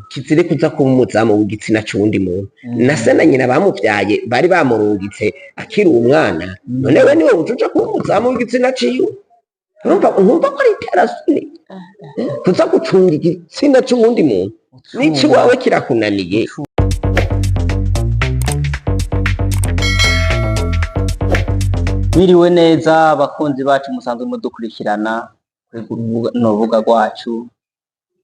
Kizire kuza kuba umuzamu w'igitsina c'uwundi muntu. Na se na nyina bamuvyaye bari bamurungitse akiri umwana. None we niwe uca uja kuba umuzamu w'igitsina ciwe? Urumva, nkumva ko ari iterasoni kuza gucunga igitsina c'uwundi muntu n'iciwawe kirakunaniye. Mwiriwe neza abakunzi bacu musanzwe mudukurikirana kuri rubuga rwacu,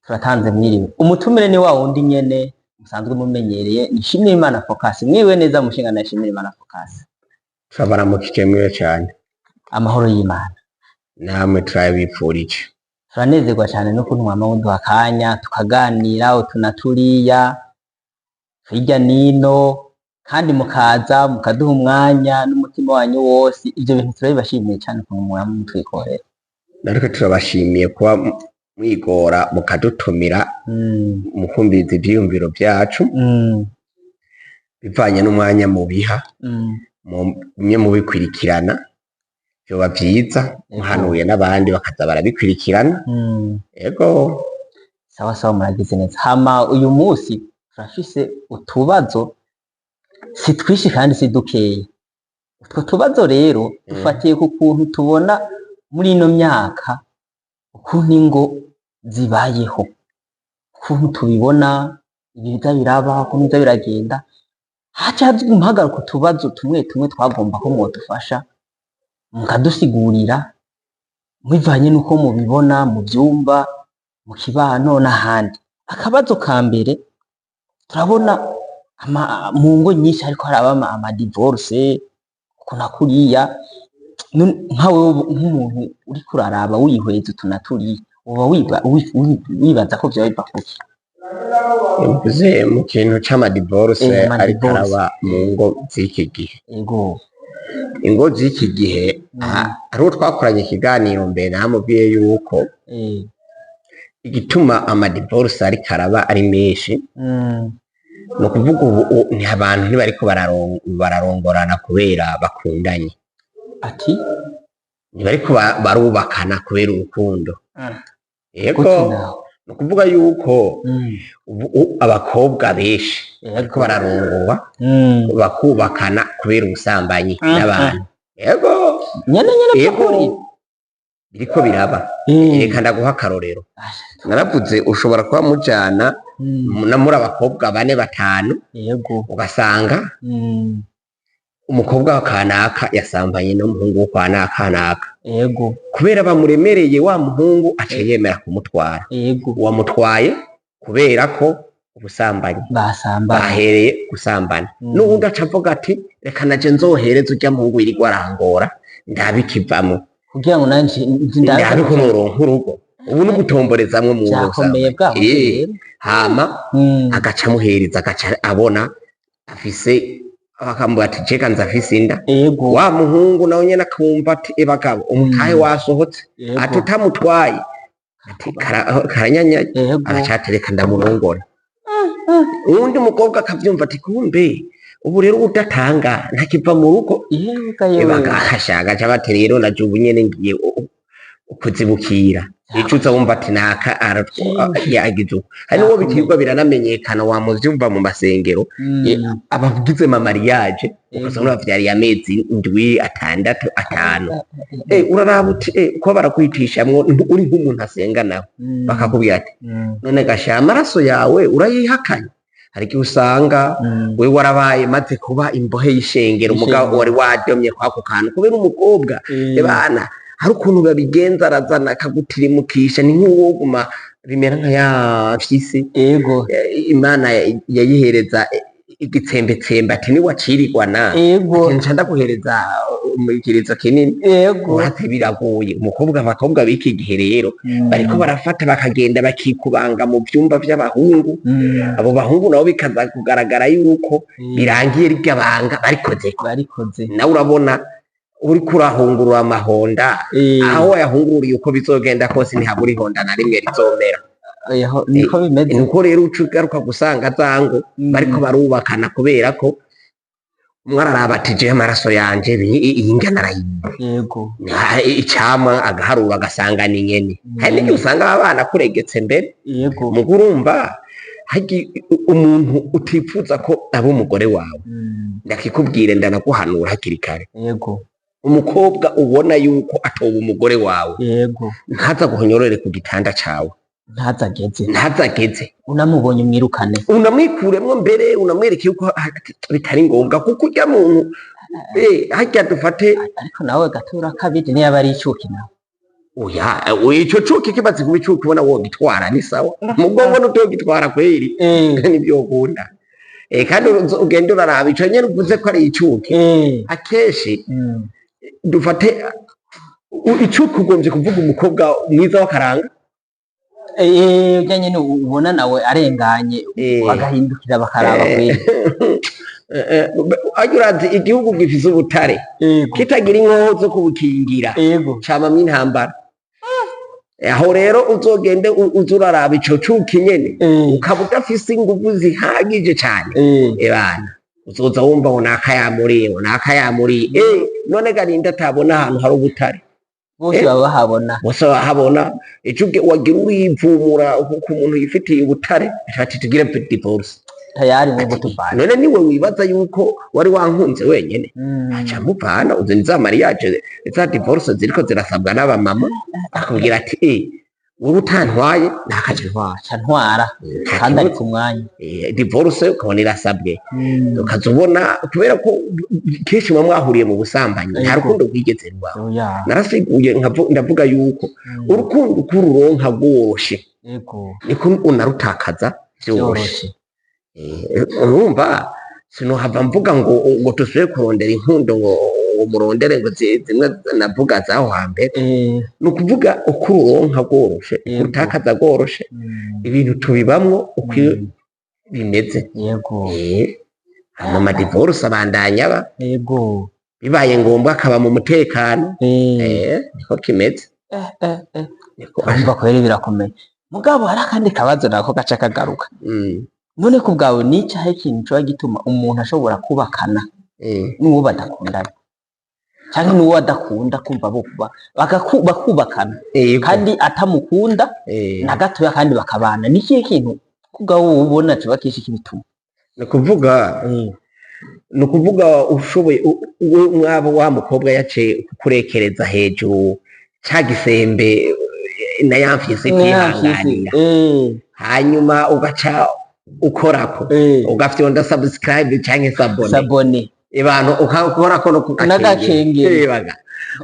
turatanze mwiriwe. Umutumire ni wa wundi nyene musanzwe mumenyereye, ni Nshimirimana Focus. Mwiriwe neza mushinga Nshimirimana Focus. Turabaramukije, mwiwe cane. Amahoro y'Imana. Namwe turabipfurije. Turanezerwa cyane n'ukuntu mwama muduha akanya tukaganira utu na turiya, hirya nino, kandi mukaza mukaduha umwanya n'umutima wanyu wose. Ivyo bintu turabibashimiye cyane ukuntu mwama mutwikorera. Natwe turabashimiye kuba mwigora mukadutumira, mukumviriza ivyiyumviro vyacu, bivanye n'umwanya mubiha. Mumwe mubikurikirana, vyoba vyiza muhanuye n'abandi bakaza barabikurikirana. Ego. Sawa sawa, muragize neza. Hama uyu munsi turafise utubazo, si twinshi kandi si dukeya. Utwo tubazo rero dufatiye ku kuntu tubona muri ino myaka ukuntu ingo zibayeho, ukuntu tubibona ibiza biraba, ukuntu biza biragenda. Haca haguma hagaruka utubazo tumwe tumwe twagomba ko mwodufasha mukadusigurira mubivanye n'uko mubibona mu vyumba, mu kibano n'ahandi. Akabazo ka mbere, turabona mu ngo nyinshi hariko haraba amadivorce uku na kuriya. Nka wewe nk'umuntu uriko uraraba wihweza utu na turiya, woba wibaza ko vyoba biva kuki? Mvuze mu kintu c'amadivorce Amadivorce. ariko araba mu ngo z'iki gihe. Ingo z'iki gihe, hariho twakoranye ikiganiro mbere, namubwiye yuko igituma amadivorce ariko araba ari menshi, ni ukuvuga ubu ni abantu ntibariko bararongorana kubera bakundanye. Ati? Ntibariko barubakana kubera urukundo. Yego. Gute nawe? Ni ukuvuga yuko ubu abakobwa benshi bariko bararongorwa, bakubakana kubera ubusambanyi n'abantu. Yego. Nyene nyene. Yego. By'ukuri. Biriko biraba. Reka ndaguha akarorero. Naravuze, ushobora kuba mujana na muri abakobwa bane, batanu, ugasanga umukobwa wa kanaka yasambanye n'umuhungu wo kwa kanaka. Kubera bamuremereye, wa muhungu aciye yemera kumutwara. Uwamutwaye kubera ko ubusambanyi basambanye, bahereye gusambana. N'uwundi aca avuga ati: "Reka naje nzohereze urya muhungu yirirwa arangora, ndabikivamo." Kugira ngo nanje ndabe ko noronka urugo. Ubu ni ugutomborezamwo mu Vyakomeye bwaho rero. Hama agaca amuhereza, agaca abona afise, akamubwira ati: "Jeka nza afise inda." Wa muhungu nawe nyene akumva ati: "Ebagabo, umutahe wasohotse." Ati: "Utamutwaye," ati: "Karanyanyaye." Agacatereka ndamurongora. Uwundi mukobwa akavyumva ati: "Kumbe ubu rero udatanga ntakiva mu rugo." Yega yewe. Ebaga akashaka aca bati: "Rero naje ubu nyene ngiye kuzibukira." Ico uza wumva ati naka yagize uko. Hari n'uwo biterwa biranamenyekana, wamuvyumva mu masengero, abagize ma mariage, ukazabona bavyariye amezi 7, 6, 5. Uraraba uti ko barakwicishamwo uri nk'umuntu asenga nawe, bakakubwira ati: "None gasha amaraso yawe urayihakanye?" Hari igihe usanga we warabaye maze kuba imbohe y'ishengero, umugabo Ishengero. wari wadomye kwako kantu kubera umukobwa. Ebana, hari ukuntu babigenza, arazana akagutirimukisha, ni nk'uwoguma bimera nka ya mfyisi. Imana yayihereza igitsembetsembe, ati: "Niwacirirwana, nca ndaguhereza umukirizo kinini." Urate biragoye umukobwa. Abakobwa b'iki gihe rero bariko barafata bakagenda bakikubanga mu vyumba vy'abahungu. Abo bahungu nabo bikaza kugaragara yuko birangiye rirya banga barikozeko. Barikoze. Nawe urabona uriko urahungurura amahonda, aho wayahungururiye uko bizogenda kose ntihabura ihonda na rimwe rizomera. Oyaho, niko bimeze. Nuko rero uca ugaruka gusanga zango bariko barubakana kubera ko Umwe araraba ati jewe amaraso yanje iyi ngana arayiba. Icamwa agaharura agasanga ni nyene. Hari n'igihe usanga abana kuregetse mbere. Mugo urumva harya umuntu utifuza ko aba umugore wawe, ndakikubwire, ndanaguhanura hakiri kare. Umukobwa ubona yuko atoba umugore wawe, ntaza guhonyorere ku gitanda cawe. Ntazageze. Ntazageze. Unamubonye umwirukane. Unamwikuremwo mbere, unamwereke yuko bitari ngombwa, kuko urya muntu harya dufate. Ariko nawe gatura kabiri niyo ari icuki nawe. Oya, ico cuki kimaze kuba icuki, ubona wogitwara ni sawa, mugo mbona utogitwara kweri, nivyo ukunda. Kandi ugenda uraraba ico nyene uvuze ko ari icuki, akenshi dufate icuki ugombye kuvuga umukobwa mwiza w'akaranga. Urya nyene ubona nawe arenganye, bagahindukira bakaraba kweri. Arya urazi igihugu gifise ubutare, kitagira inkoho zo kubukingira, camamwo intambara. Aho rero uzogende uze uraraba ico cuki nyene, ukaba udafise inguvu zihagije cane, ebana uzoza wumva ngo naka yamuriye, ngo naka yamuriye. None garinda atabona ahantu hari ubutare? Bose baba bahabona. Bose bahabona. Ico wagira urivumura ku muntu yifitiye ubutare, ati tugire divorce. Tayari ngo tuvane. None niwe wibaza yuko wari wankunze wenyene? Aca muvana. Uzi ni za mariage, za divorce ziriko zirasabwa n'abamama, akubwira ati wowe utantwaye nakaje ntwara. Ca ntwara kandi ari ku mwanya. Divorce ukabona irasabwe, ukaza ubona kubera ko kenshi muba mwahuriye mu busambanyi, nta rukundo rwigeze rubaho. Oya. Narasiguye ndavuga yuko urukundo uko ururonka rworoshe, niko unarutakaza vyoroshe. Vyoroshe. Urumva sinohava mvuga ngo tusubire kurondera inkundo, ngo murondere ngo zimwe navuga zaho hambere. Ni ukuvuga uko ururonka rworoshe, uko urutakaza rworoshe. Ibintu tubibamwo uko bimeze. Hama amadivorce abandanya aba, bibaye ngombwa akaba mu mutekano. Niko kimeze. Niko. Urumva kweri birakomeye, mugabo hari akandi kabazo nako gaca kagaruka. None ku bwawe ni icahe ikintu coba gituma umuntu ashobora kubakana n'uwo badakundana, canke n'uwo adakunda, kumva bo kuba bakubakana kandi atamukunda na gatoya, kandi bakabana? Ni ikihe kintu ku bwawe wowe ubona coba kenshi kibituma? Ni ukuvuga ushoboye we mwaba wa mukobwa yaciye kukurekereza hejuru ca gisembe, na ya mfyisi itihanganira, hanyuma ugaca ukorako, ugafyonda subscribe canke s'abonner. S'abonner. Abantu ukakorako no ku N'agakengeri. Ebaga.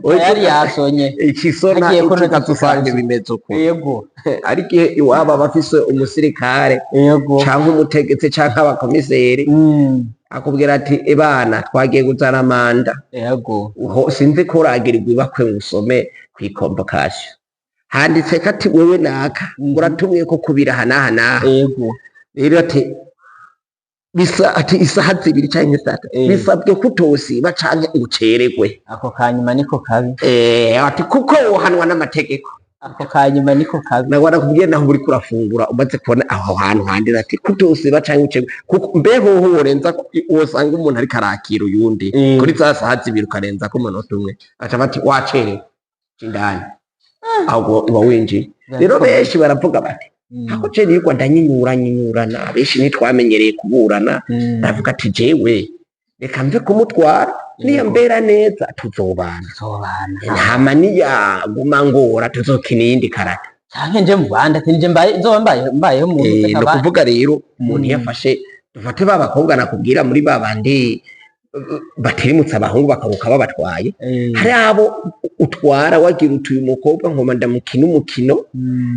Tayari yasonye. Ikisona Hagiye ko ukazusanga notification. bimeze uko. Ariko igihe iwabo aba afise umusirikare canke umutegetsi canke abakomiseri, akubwira ati ebana twagiye kuzana manda. Sinzi ko uragirirwa ibakwe ngo usome kw'iconvocation handitse ko ati wewe naka, uratumwe ko kubira aha n'aha n'aha. Rero ati bisa ati isaha 2 canke 3, bisabwe ko utosiba canke ucererwe. Ako kanyuma niko kabi. Ati kuko wohanwa n'amategeko. Ako kanyuma niko kabi. Nawe nakubwiye, naho uriko urafungura umaze kubona aho hantu handitse ati kutosiba canke ucererwe, kuko mbeho worenza wosanga umuntu ariko arakira uyundi kuri za saha 2, ukarenza ko umunota umwe, aca bati wacerewe indani, ahubwo uba winjiye. Rero benshi baravuga bati ako je nirwa ndanyinyura nyinyurana, benshi ntitwamenyereye kuburana. Ndavuga ati jewe reka mve kumutwara, niyo mbera neza tuzobana. Tuzobana. Ntama niyaguma ngora tuzokina iyindi karata. Canke nje mu bandi, ati nje mbaye nzoba mbayeho mu Ni ukuvuga rero umuntu iyo afashe, dufate ba bakobwa nakubwira muri ba bandi baterimutse abahungu bakabuka babatwaye, hari abo utwara wagira uti uyu mukobwa nkoma ndamukina umukino,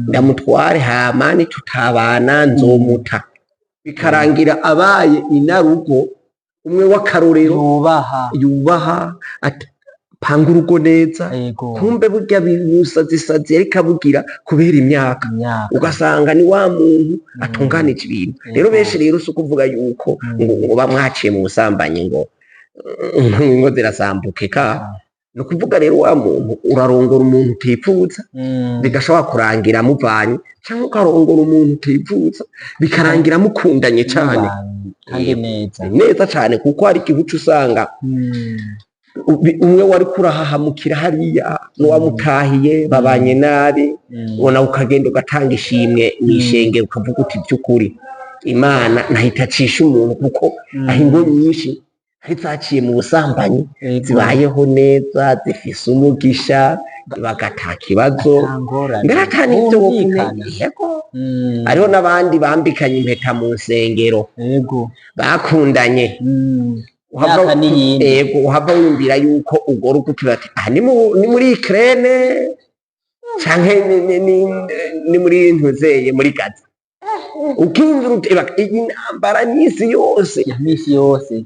ndamutware hama nitutabana nzomuta, bikarangira abaye inarugo umwe w'akarorero. Yubaha. Yubaha, panga urugo neza. Kumbe burya bibusazisazi yariko abugira kubera imyaka. Imyaka. Ugasanga ni wa muntu atunganije ibintu. Rero benshi rero si ukuvuga yuko ngo bamwaciye mu busambanyi ngo zirasambuke ka. Ni ukuvuga rero wa muntu urarongora umuntu utipfuza, bigashobora kurangira muvanye, cyangwa ukarongora umuntu utipfuza bikarangira mukundanye cyane. Mubanye, kandi neza. Neza cyane, kuko hari igihe uca usanga umwe wari kurahahamukira hariya n'uwamutahiye babanye nabi, ubona ukagenda ugatanga ishimwe mw'ishengero, ukavuga uti by'ukuri Imana ntahita acisha umuntu, kuko aho ingo nyinshi hari zaciye mu busambanyi zibayeho neza, zifise umugisha, bagata kibazo. Ata ngorane. Mbere ata n'ivyo Bumvikana. wokumenya. Yego. Hariho n'abandi bambikanye impeta mu nsengero, bakundanye. Myaka n'iyindi. Yego, uhava wiyumvira yuko urwo rugo ukiba ati aha ni muri Ukraine canke ni muri ntuzeye muri Gaza, ukiyumvira uti "Eba, iyi ntambara n'isi yose." Ya misi yose.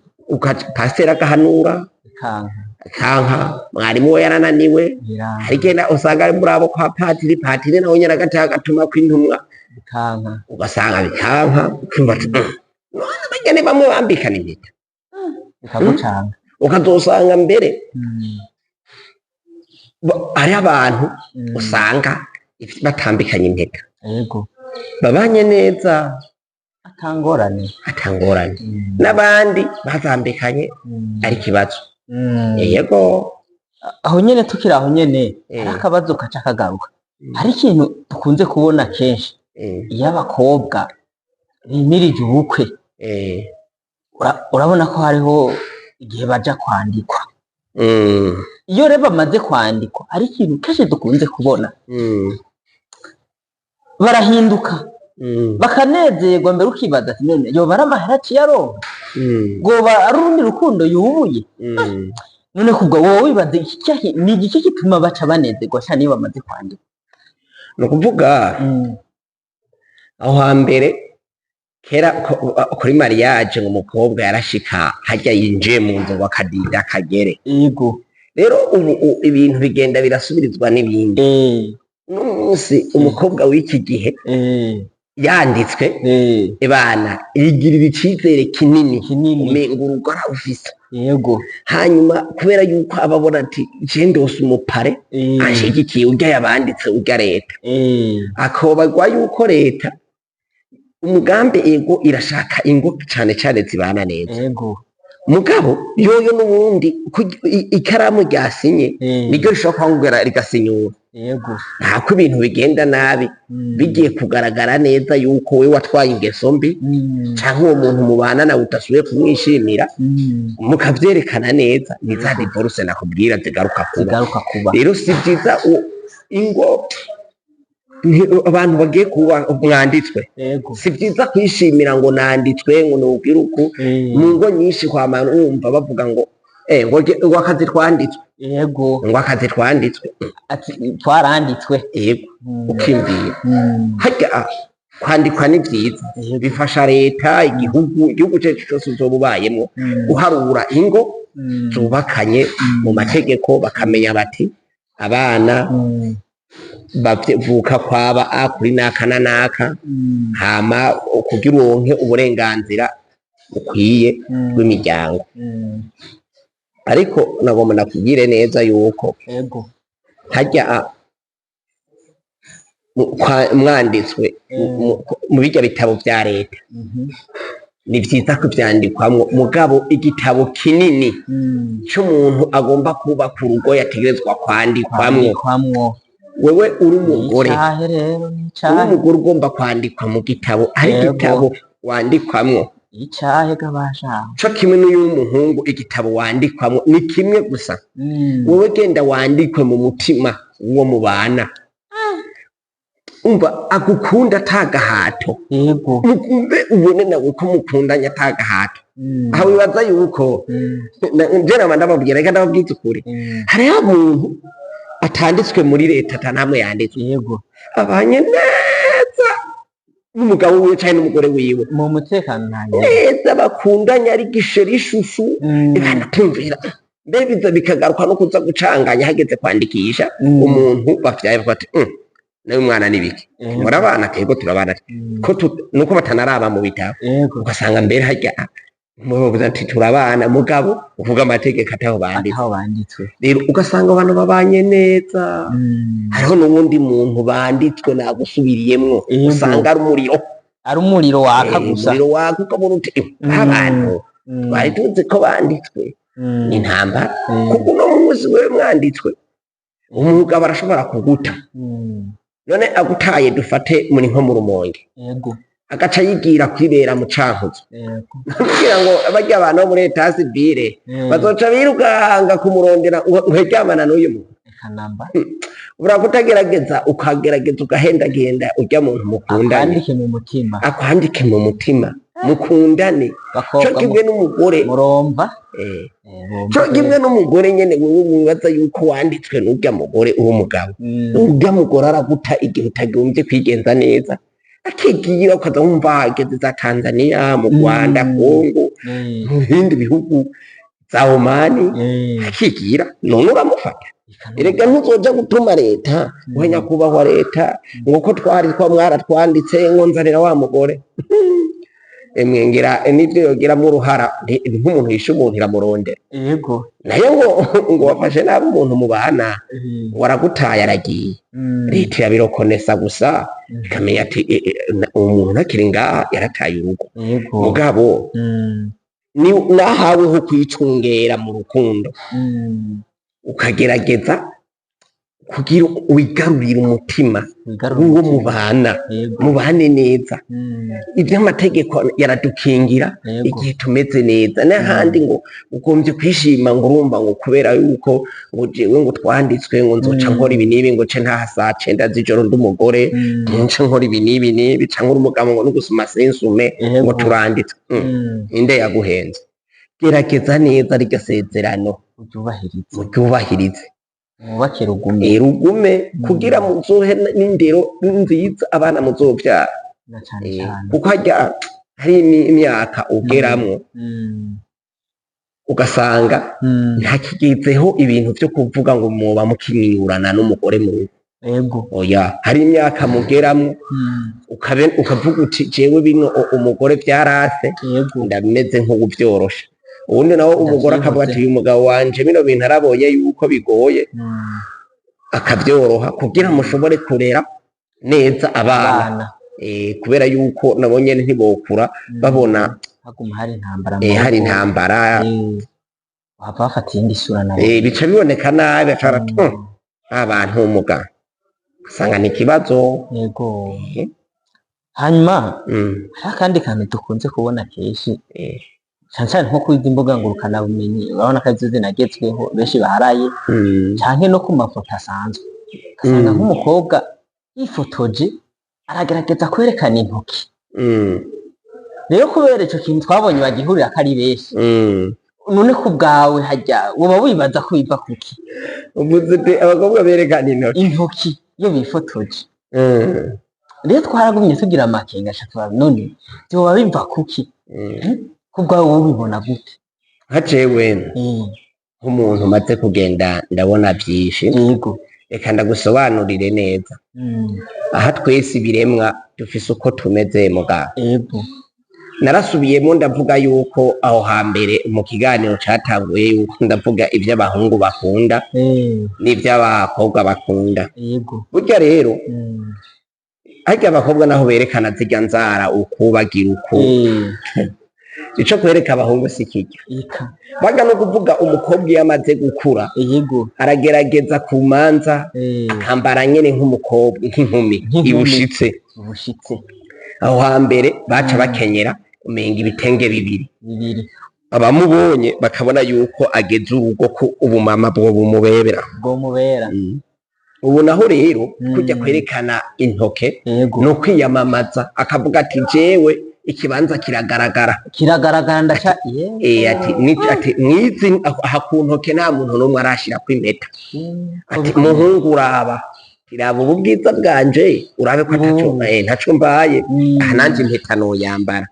Pasiteri agahanura, Ikanka. kanka mwarimu we yarananiwe. Biranga. Hari igihe usanga ari muri abo kwa patiri, patiri nawe nyene agataha agatuma kw'intumwa, Bikanka. ugasanga bikanka, ukumva ati "None barya ni bamwe bambikana impeta." Bikagucanga. Ukazosanga mbere ari abantu usanga batambikanye impeta, babanye neza. Atangorane. Atangorane. N'abandi bazambikanye ari ikibazo. Yego. Aho nyene, tukiri aho nyene, hari akabazo kaca kagaruka. Hari ikintu dukunze kubona kenshi iyo abakobwa bimirije ubukwe, urabona ko hariho igihe baja kwandikwa. Iyo rero bamaze kwandikwa, hari ikintu kenshi dukunze kubona, barahinduka, bakanezerwa, mbere ukibaza ati none yoba ari amahera aciye aronka, rwoba ari urundi rukundo yubuye? None kubwo wowe wibaza iki ni igiki gituma baca banezerwa cyane iyo bamaze kwandikwa? Ni ukuvuga aho hambere kera kuri mariage, ngo umukobwa yarashika harya yinjiye mu nzu ngo akadinda akagere. Rero ubu ibintu bigenda birasubirizwa n'ibindi. Uno munsi umukobwa w'iki gihe yanditswe, ebana yigirira icizere kinini, Kinini. umenga urugo arawufise. Hanyuma kubera yuko aba abona ati je ndose umupare anshigikiye, urya yabanditse, urya leta, akobagwa yuko leta umugambi ego irashaka ingo cane cane zibana neza. Mugabo yoyo n'ubundi ikaramu ryasinye niryo rishobora kwangura rigasinyura. Ntako ibintu bigenda nabi, bigiye kugaragara neza yuko we watwaye ingeso mbi, canke uwo muntu mubana nawe udasubiye kumwishimira, mukavyerekana neza, ni za divorce nakubwira zigaruka kuba. Zigaruka kuba. Rero si vyiza ingo abantu bagiye kuba mwanditswe, si vyiza kwishimira ngo nanditswe, ngo nubwire uku. Mu ngo nyinshi kwama wumva bavuga ngo ngo akazi twanditswe, ngo akazi twanditswe. Ati twaranditswe. Yego. Ukiyumvira harya kwandikwa ni vyiza, bifasha leta, igihugu cyacu cyose uzoba ubayemwo, guharura ingo zubakanye mu mategeko, bakamenya bati abana bavuka kwaba a kuri naka na naka, hama kugira uronke uburenganzira bukwiye bw'imiryango. Ariko nagomba nakubwire neza yuko harya mwanditswe mu birya bitabo vya leta, ni vyiza kuvyandikwamwo, mugabo igitabo kinini c'umuntu agomba kubaka urugo yategerezwa kwandikwamwo. Kwandikwamwo. Wewe uri umugore, Icahe rero uri n'icahe. umugore ugomba kwandikwa mu gitabo, hari igitabo wandikwamwo. Icahe gabasha. Co kimwe n'uyu w'umuhungu, igitabo wandikwamwo ni kimwe gusa. Wewe genda wandikwe mu mutima w'uwo mubana, umva agukunda atagahato. Mukumve ubone nawe ko mukundanye atagahato. Aho wibaza yuko nje nama ndababwira, reka ndababwiza ukuri, hariho umuntu atanditswe muri leta, atanamwe yanditswe, abanye neza n'umugabo wiwe canke n'umugore wiwe, Mu mutekano ntange. neza, bakundanye, ari gisheri ishushu. Ibana kumvira mbere biza bikagaruka no kuza gucanganya hageze kwandikisha umuntu bavyaye, bavuga ati nawe mwana nibiki? Murabana?" Kego, turabana." Ko nuko batanaraba mu bitabo, ugasanga mbere harya Mubavuze ati turabana, mugabo uvuga amategeko ataho banditse. Ataho banditswe. Rero ugasanga abantu babanye neza. Hariho n'uwundi muntu banditswe, nagusubiriyemwo, usanga ari umuriro. Ari umuriro waka gusa. Umuriro waka, ukabona uti: "Abantu twari tuzi ko banditswe, ni intambara." Kuko uno munsi wewe mwanditswe, umugabo arashobora kuguta. None agutaye, dufate muri nko mu Rumonge, agaca yigira kwibera mu Cankuzo, kugira ngo barya abantu bo muri état civil bazoca birukanga kumurondera ngo uryamana n'uyu muntu. Eka namba. Uraba utagerageza, ukagerageza ugahendagenda urya muntu mukundane. Akwandike mu mutima. Akwandike mu mutima, mukundane co Bakobwa kimwe n'umugore. Muromva. Bumva. Co kimwe n'umugore nyene, wewe wibaza yuko wanditswe n'urya mugore uri umugabo, urya mugore araguta igihe utagombye kwigenza neza, akigira ukaza wumva hageze za Tanzania, mu Rwanda, Kongo, mu bindi bihugu za Omani, akigira. None uramufata. Eka. Erega ntuzoja gutuma leta ngo nyakubahwa leta, ngo ko twari twa mwaratwanditse, ngo nzanira wa mugore. Emwe, ngira n'ivyo yogiramwo uruhara ni nk'umuntu yishe umuntu, iramurondera. Nayo ngo wafashe nabi umuntu mubana, ngo aragutaye, aragiye, leta irabirokonesa gusa, ikamenya ati: "Uwo muntu ntakiri ngaha, yarataye urugo." Mugabo ni nahaweho kwicungera mu rukundo, ukagerageza kugira wigarurire umutima Wigarurire w'uwo umutima. mubana, mubane neza. Iby'amategeko yaradukingira igihe tumeze neza. N'ahandi ngo ugombye kwishima, ngo urumva ngo kubera yuko ngo jewe ngo twanditswe, ngo nzoca nkora ibi n'ibi, ngo ce ntaha saa 9 z'ijoro ndi umugore, nce nkora ibi n'ibi n'ibi, canke uri umugabo ngo nugusuma sinsume, ngo turanditswe. Inde yaguhenze? Gerageza neza riryo sezerano Uryubahirize. muryubahirize. Mwubake rugume. Rugume kugira muzohe n'indero nziza abana muzovyara. Na cane cane. Kuko harya hari imyaka ugeramwo ugasanga ntakigezeho ibintu vyo kuvuga ngo muba mukimyurana n'umugore mu rugo. Oya, hari imyaka mugeramwo ukavuga uti: "Jewe bino umugore vyarase, ndameze nk'uwuvyorosha." Ubundi nawe umugore akavuga ati: "Uyu mugabo wanje bino bintu arabonye yuko bigoye," akavyoroha kugira mushobore kurera neza abana. Abana. Kubera yuko nabo nyene ntibokura babona haguma hari intambara mu hari rugo. intambara. Wahava bafata iyindi sura nabo. Bica biboneka nabi, aca abantu muga usanga ni ikibazo. Hanyuma hari akandi kantu dukunze kubona kenshi, cane cane nko kuri izi mbuga ngurukanabumenyi, urabona ko arizo zinagezweho, benshi baharaye, canke no ku mafoto asanzwe, ugasanga nk'umukobwa yifotoje aragerageza kwerekana intoki. Rero kubera ico kintu twabonye bagihurira ko ari benshi, none ku bwawe harya woba wibaza ko biva kuki? Uvuze uti abakobwa berekana intoki? Intoki iyo bifotoje. Rero twaragumye tugira amakenga, aca none vyoba biva kuki? Ku bwawe wowe ubibona gute? Nka jewe nk'umuntu umaze kugenda ndabona vyinshi, reka ndagusobanurire neza. Aha twese ibiremwa dufise uko tumeze, mugabo narasubiyemo ndavuga yuko aho hambere mu kiganiro catanguye yuko ndavuga ivyo abahungu bakunda n'ivy'abakobwa bakunda. Burya rero harya abakobwa naho berekana zirya nzara uku, bagira uku, ico kwereka abahungu si kirya. Eka. Baga no kuvuga umukobwa iyo amaze gukura aragerageza ku manza akambara nyene nk'umukobwa, nk'inkumi Nk'inkumi. ibushitse. Ubushitse. Aho hambere baca bakenyera umenga ibitenge bibiri, Bibiri. abamubonye bakabona yuko ageze urugo, ko ubumama bwo bumubebera. Bwo mubera. Ubu naho rero kujya kwerekana intoke ni ukwiyamamaza, akavuga ati: "Jewe ikibanza kiragaragara." Kiragaragara, ndaca. Ati ati mwizi aha ku ntoke nta muntu n'umwe arashirako impeta. Ati: "Muhungu, uraba iraba ubu bwiza bwanje, urabe ko ataco ntaco mbaye." Aha nanje impeta noyambara.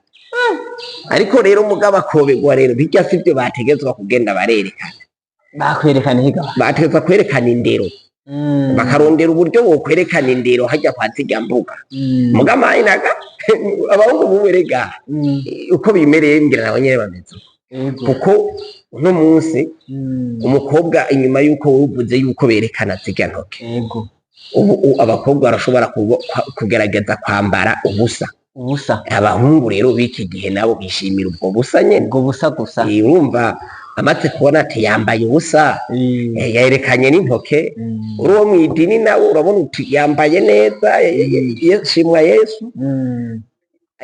Ariko rero mugabo akobegwa rero, bijya sivyo bategezwa kugenda barerekana. Bakwerekana higa. Bategezwa kwerekana indero. Bakarondera uburyo bokwerekana indero hajya kwa zirya mbuga. Mugamaye naga abahungu buberega uko bimereye, ngira nabo nyene bameze uko. Kuko uno munsi umukobwa, inyuma yuko uvuze yuko berekana zirya ntoke, ubu abakobwa barashobora kugerageza kwambara ubusa. Ubusa. Abahungu rero b'iki gihe nabo bishimira ubwo busa nyene. Ubwo busa gusa. Urumva amaze kubona ati yambaye ubusa, yerekanye n'intoke, uri uwo mw'idini nawe urabona uti yambaye neza, shimwa Yesu,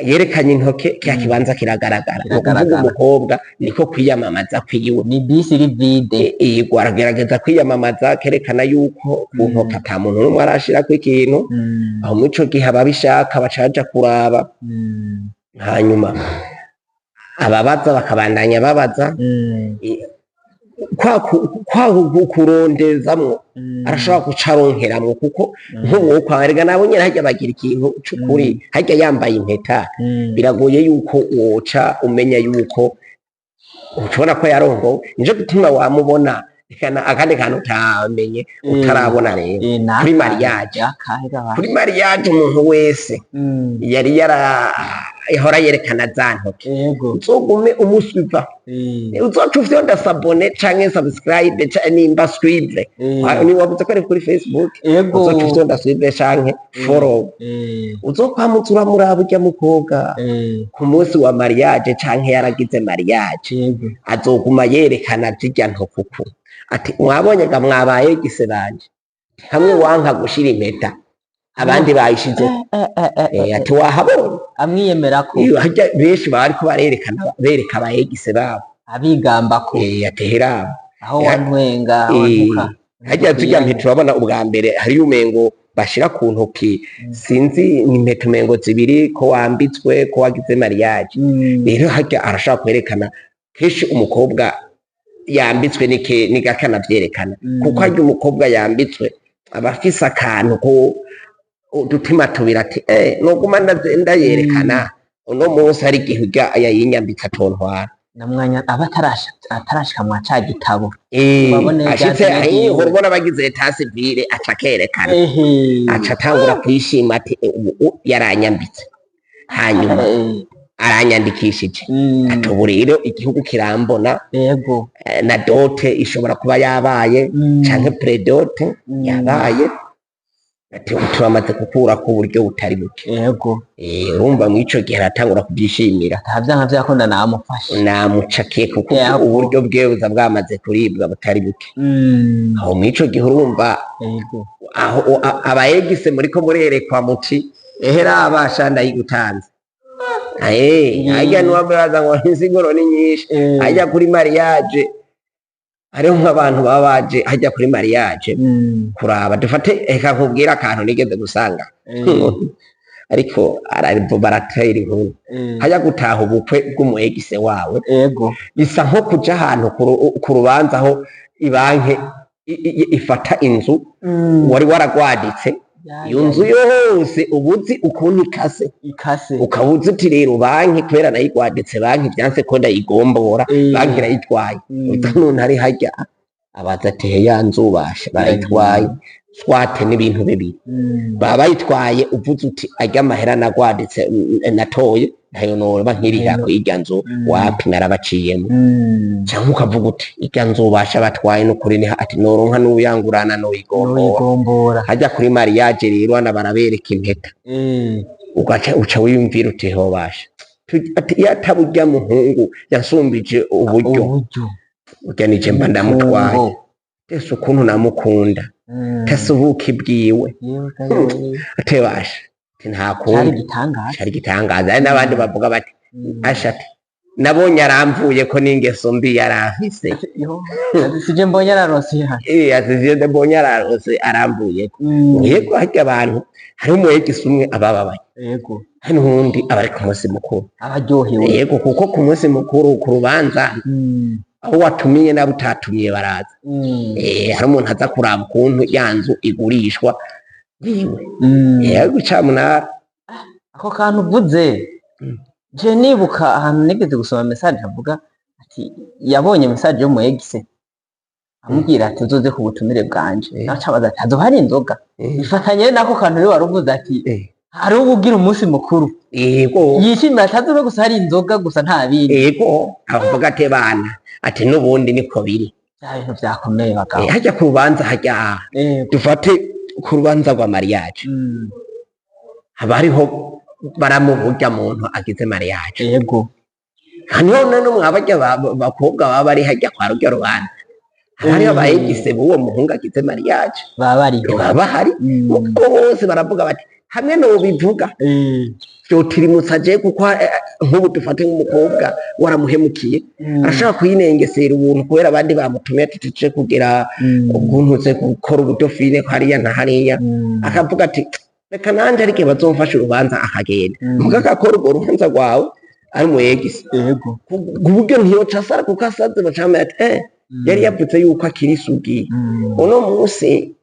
yerekanye intoke, kya kibanza kiragaragara. Ni ukuvuga Kiragaragara. umukobwa niko kwiyamamaza kwiwe. Ni bisi iri vide. Yego, aragerageza kwiyamamaza, kerekana yuko ku ntoke ata muntu n'umwe arashirako ikintu. Aho muri ico gihe ababishaka bacaja kuraba, hanyuma ababaza bakabandanya babaza. Kwa kurondezamwo arashobora guca aronkeramwo, kuko nk'ubu erega nabo nyene harya bagira ikintu c'ukuri. Harya yambaye impeta, biragoye yuko woca umenya yuko ucubona ko yarongowe. Nico gituma wamubona. Reka akandi kantu utamenye, utarabona rero, kuri mariage. Akahe gabasha? Kuri mariage umuntu wese yari yara yahora yerekana za ntoke, uzogume umusuiva, uzoca ufyonda s'abonner canke subscribe nimba suivre. Ni wavuze ko ari kuri Facebook? Uzoca ufyonda suivre canke follow, uzokwamutsa uramuraba urya mukobwa ku munsi wa mariage canke yaragize mariage, azoguma yerekana zirya ntoke uku, ati mwabonye ga mwabaye gise banje, hamwe wanka gushira impeta abandi bayishize. Ati wahabonye. Amwiyemerako. Iyo harya benshi bariko barerekana, bereka aba ex babo. Abigambako. Ati heraba. Aho wantwenga, aho wantuka. Harya zirya mpeta urabona ubwa mbere hariyo umengo bashira ku ntoki, sinzi ni impeta umengo zibiri, ko wambitswe, ko wagize mariage. Rero harya arashobora kwerekana kenshi umukobwa yambitswe nike nigakana vyerekana, kuko harya umukobwa yambitswe aba afise akantu ko udutima tubiri, ati noguma ndayerekana uno munsi, hari igihe urya yayinyambitse atontwara. Namwanya aba atarashika mwa ca gitabo. Babone Ashitse rya zina ryiwe. Urabona bagize état civil, aca akerekana, aca atangura kwishima ati ubu yaranyambitse, hanyuma aranyandikishije, ati ubu rero igihugu kirambona. Na dot ishobora kuba yabaye canke pré-dot yabaye, ati ubu turamaze gukurako uburyo butari buke. Urumva mw'ico gihe aratangura kuvyishimira. Nta vyanka vyakunda namufashe. Namucakiye kuko uburyo bwiwe buza bwamaze kuribwa butari buke. Aho mw'ico gihe urumva aho aba ex muriko murerekwa muti ehera abasha ndayigutanze. Harya niwabaza ngo insiguro ni nyinshi. Harya kuri mariage hariho nk'abantu baba baje hajya kuri mariage kuraba, dufate, reka nkubwire akantu nigeze gusanga, ariko baratera inkuru. Hajya gutaha ubukwe bw'umu ex wawe bisa nko kuja ahantu ku rubanza aho ibanke ifata inzu wari waragwaditse. Iyo nzu yose ubuzi ukuntu ikase. Ikase. Ukaba uzi uti rero banki kubera nayigwaditse, banki vyanse ko ndayigombora, banki irayitwaye. Uza none ari harya abaza ati "He, ya nzu basha barayitwaye." Swate n'ibintu bibiri baba bayitwaye, uvuze uti arya amahera nagwaditse, natoye ntayo noba nkirira ko irya nzu, wapi narabaciyemo. Cyangwa ukavuga uti irya nzu basha batwaye n'ukuri ni ati noronka n'uyangurana noyigombora. Noyigombora. Hajya kuri mariage rero hano barabereka impeta, ugaca uca wiyumvira uti ho basha ati iyo ataba urya muhungu yansumbije uburyo, Uburyo. urya nije mba ndamutwaye. Umutungo. Ese ukuntu namukunda, tese ubuki bwiwe. Yewe ga yewe. Ate basha ati nta Cari kundi. igitangaza. Cari igitangaza. Hari n'abandi bavuga bati asha ati nabonye aramvuye ko n'ingeso mbi yarafise. Yo, sije mbonye araronse ya. Ati mbonye ararose aramvuye ko. Yego, harya abantu hariho umu ex umwe abababaye, hari n'uwundi aba ari ku munsi mukuru. Abaryohewe. Yego, kuko ku munsi mukuru ku rubanza, aho watumiye n'abo utatumiye baraza. Hari umuntu aza kuraba ukuntu ya nzu igurishwa yiwe. Yego, icamunara. Ako kantu uvuze, je nibuka ahantu nigeze gusoma message avuga ati yabonye message yo mu ex. Amubwira ati uzoze ku butumire bwanje, nawe acabaza ati hazoba hari inzoga? Bifatanye nako kantu rero wari uvuze ati hariho ubugira umunsi mukuru yishimira atazobe gusa hari inzoga gusa, nta bindi. Yego, avuga ati bana, ati n'ubundi niko biri. Bya bintu byakomeye, bagabo. Hajya ku rubanza, hajya dufate ku rubanza rwa mariage, haba hariho baramuburya muntu agize mariage. Haniho none mwabajya bakobwa baba bari hajya kwa rujya rubanza, haba hariho aba ex b'uwo muhungu agize mariage. Baba bariho. Baba bahari. Mugabo bose baravuga bati hamwe nobivuga vyotirimutsa je, kuko nk'ubu dufate nk'umukobwa waramuhemukiye, arashobora kuyinengesera ubuntu kubera abandi bamutumiye ati tuje kugira ubuntu ze gukora ubudofine hariya na hariya, akavuga ati reka nanje ariko bazomfasha urubanza, akagenda. Muga agakora urwo rubanza rwawe ari umu ex, ku buryo ntiyoca asara, kuko asaze bacamenya ati yari yavuze yuko akiri isugi, uno munsi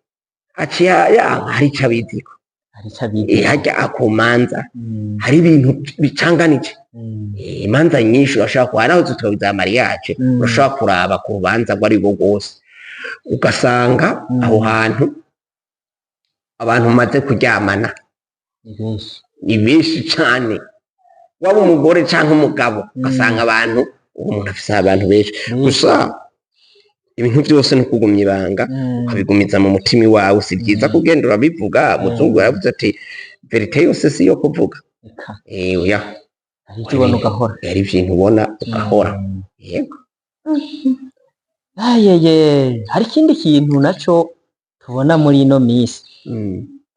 aciye yanka, hari ico abiziko. Hari ico abizi. Harya akumanza hari ibintu bicanganije. Imanza nyinshi urashobora kuba naho zitwa za mariage, urashobora kuraba ku rubanza rwo ari rwo rwose, ugasanga aho hantu abantu bamaze kuryamana ni benshi. Ni benshi cane, waba umugore canke umugabo, ugasanga abantu, uwo muntu afise abantu benshi. Gusa ibintu byose ni ukugumya ibanga, ukabigumiza mu mutima iwawe. Si byiza kugenda urabivuga. Muzungu yaravuze ati vérité yose si iyo kuvuga. Eka. Oya. Hari icyo ubona ugahora. Hari ibintu ubona ugahora. Yego. Ayeye, hari ikindi kintu naco tubona muri ino minsi,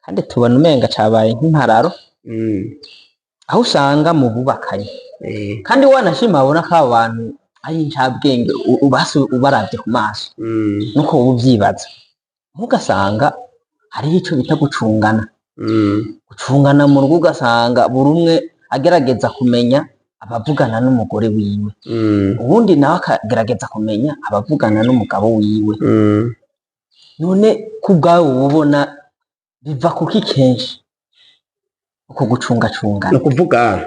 kandi tubona umenga cabaye nk'impararo, aho usanga mu bubakanye, kandi wanashima babona ko abo bantu ari incabwenge, ubasi ubaravye ku maso, nuko wowe uvyibaza, ntugasanga hariho ico bita gucungana, gucungana mu rugo, ugasanga buri umwe agerageza kumenya abavugana n'umugore wiwe, uwundi nawe akagerageza kumenya abavugana n'umugabo wiwe. None ku bwawe uba ubona biva kuki kenshi uko gucungacungana? Ni ukuvuga,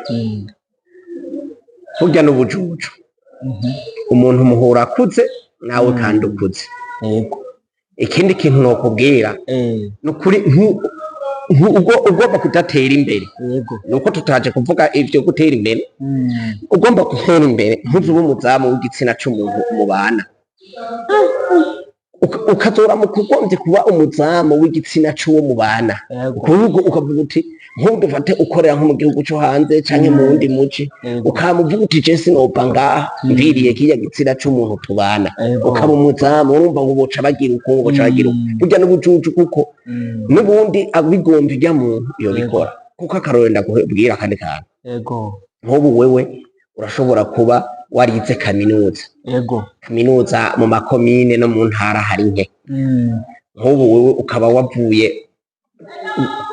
burya n'ubujuju. Umuntu muhura akuze nawe, kandi ukuze. Ikindi kintu nokubwira, ni ukuri ugomba kudatera imbere, nuko tutaje kuvuga ivyo gutera imbere. Ugomba gutera imbere, ntuzuba umuzamu w'igitsina c'umuntu mubana. Ukazoramuka ugombye kuba umuzamu w'igitsina c'uwo mubana, kuvuga ukavuga uti nk'ubu dufate ukorera nko mu gihugu co hanze canke mu wundi muci, ukama uvuga uti je sinova ngaha mviriye kirya gitsina c'umuntu tubana, ukaba umuzamu, urumva ngo boca bagira uko, ngo boca bagira uko. Burya n'ubujuju, kuko n'ubundi abigombye urya muntu yobikora. Kuko akarorero ndakubwira akandi kantu, nk'ubu wewe urashobora kuba warize kaminuza. Kaminuza mu makomine no mu ntara hari nke. Nk'ubu wewe ukaba wavuye,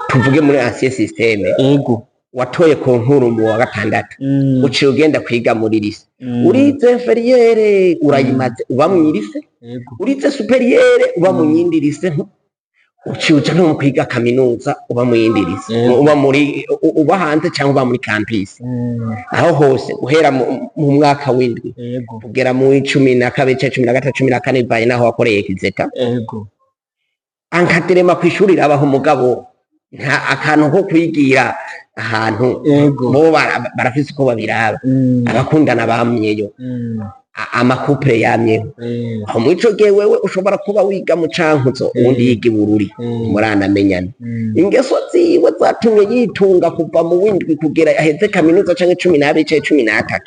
tuvuge muri ancien système, watoye concours mu wa gatandatu, uciye ugenda kwiga muri lycée. Urize inférieur urayimaze, uba mu lycée. Urize supérieur, uba mu yindi lycée. Uciye uja no kwiga kaminuza, uba mu yindi lycée. Uba muri uba hanze cyangwa uba muri campus. Aho hose guhera mu mwaka w'indwi kugera mu 12 canke 13, 14, bivanye n'aho wakoreye exetat. Encadrement kw'ishuri irabaho, mugabo nta akantu ko kwigira ahantu, bo barafise uko babiraba. Abakundana bamyeyo, ama couples yamyeho. Aho muri ico gihe wewe ushobora kuba wiga mu Cankuzo, uwundi yiga i Bururi, muranamenyana. Ingeso ziwe zatumye yitunga kuva mu w'indwi kugera aheze kaminuza, canke 12 canke 13,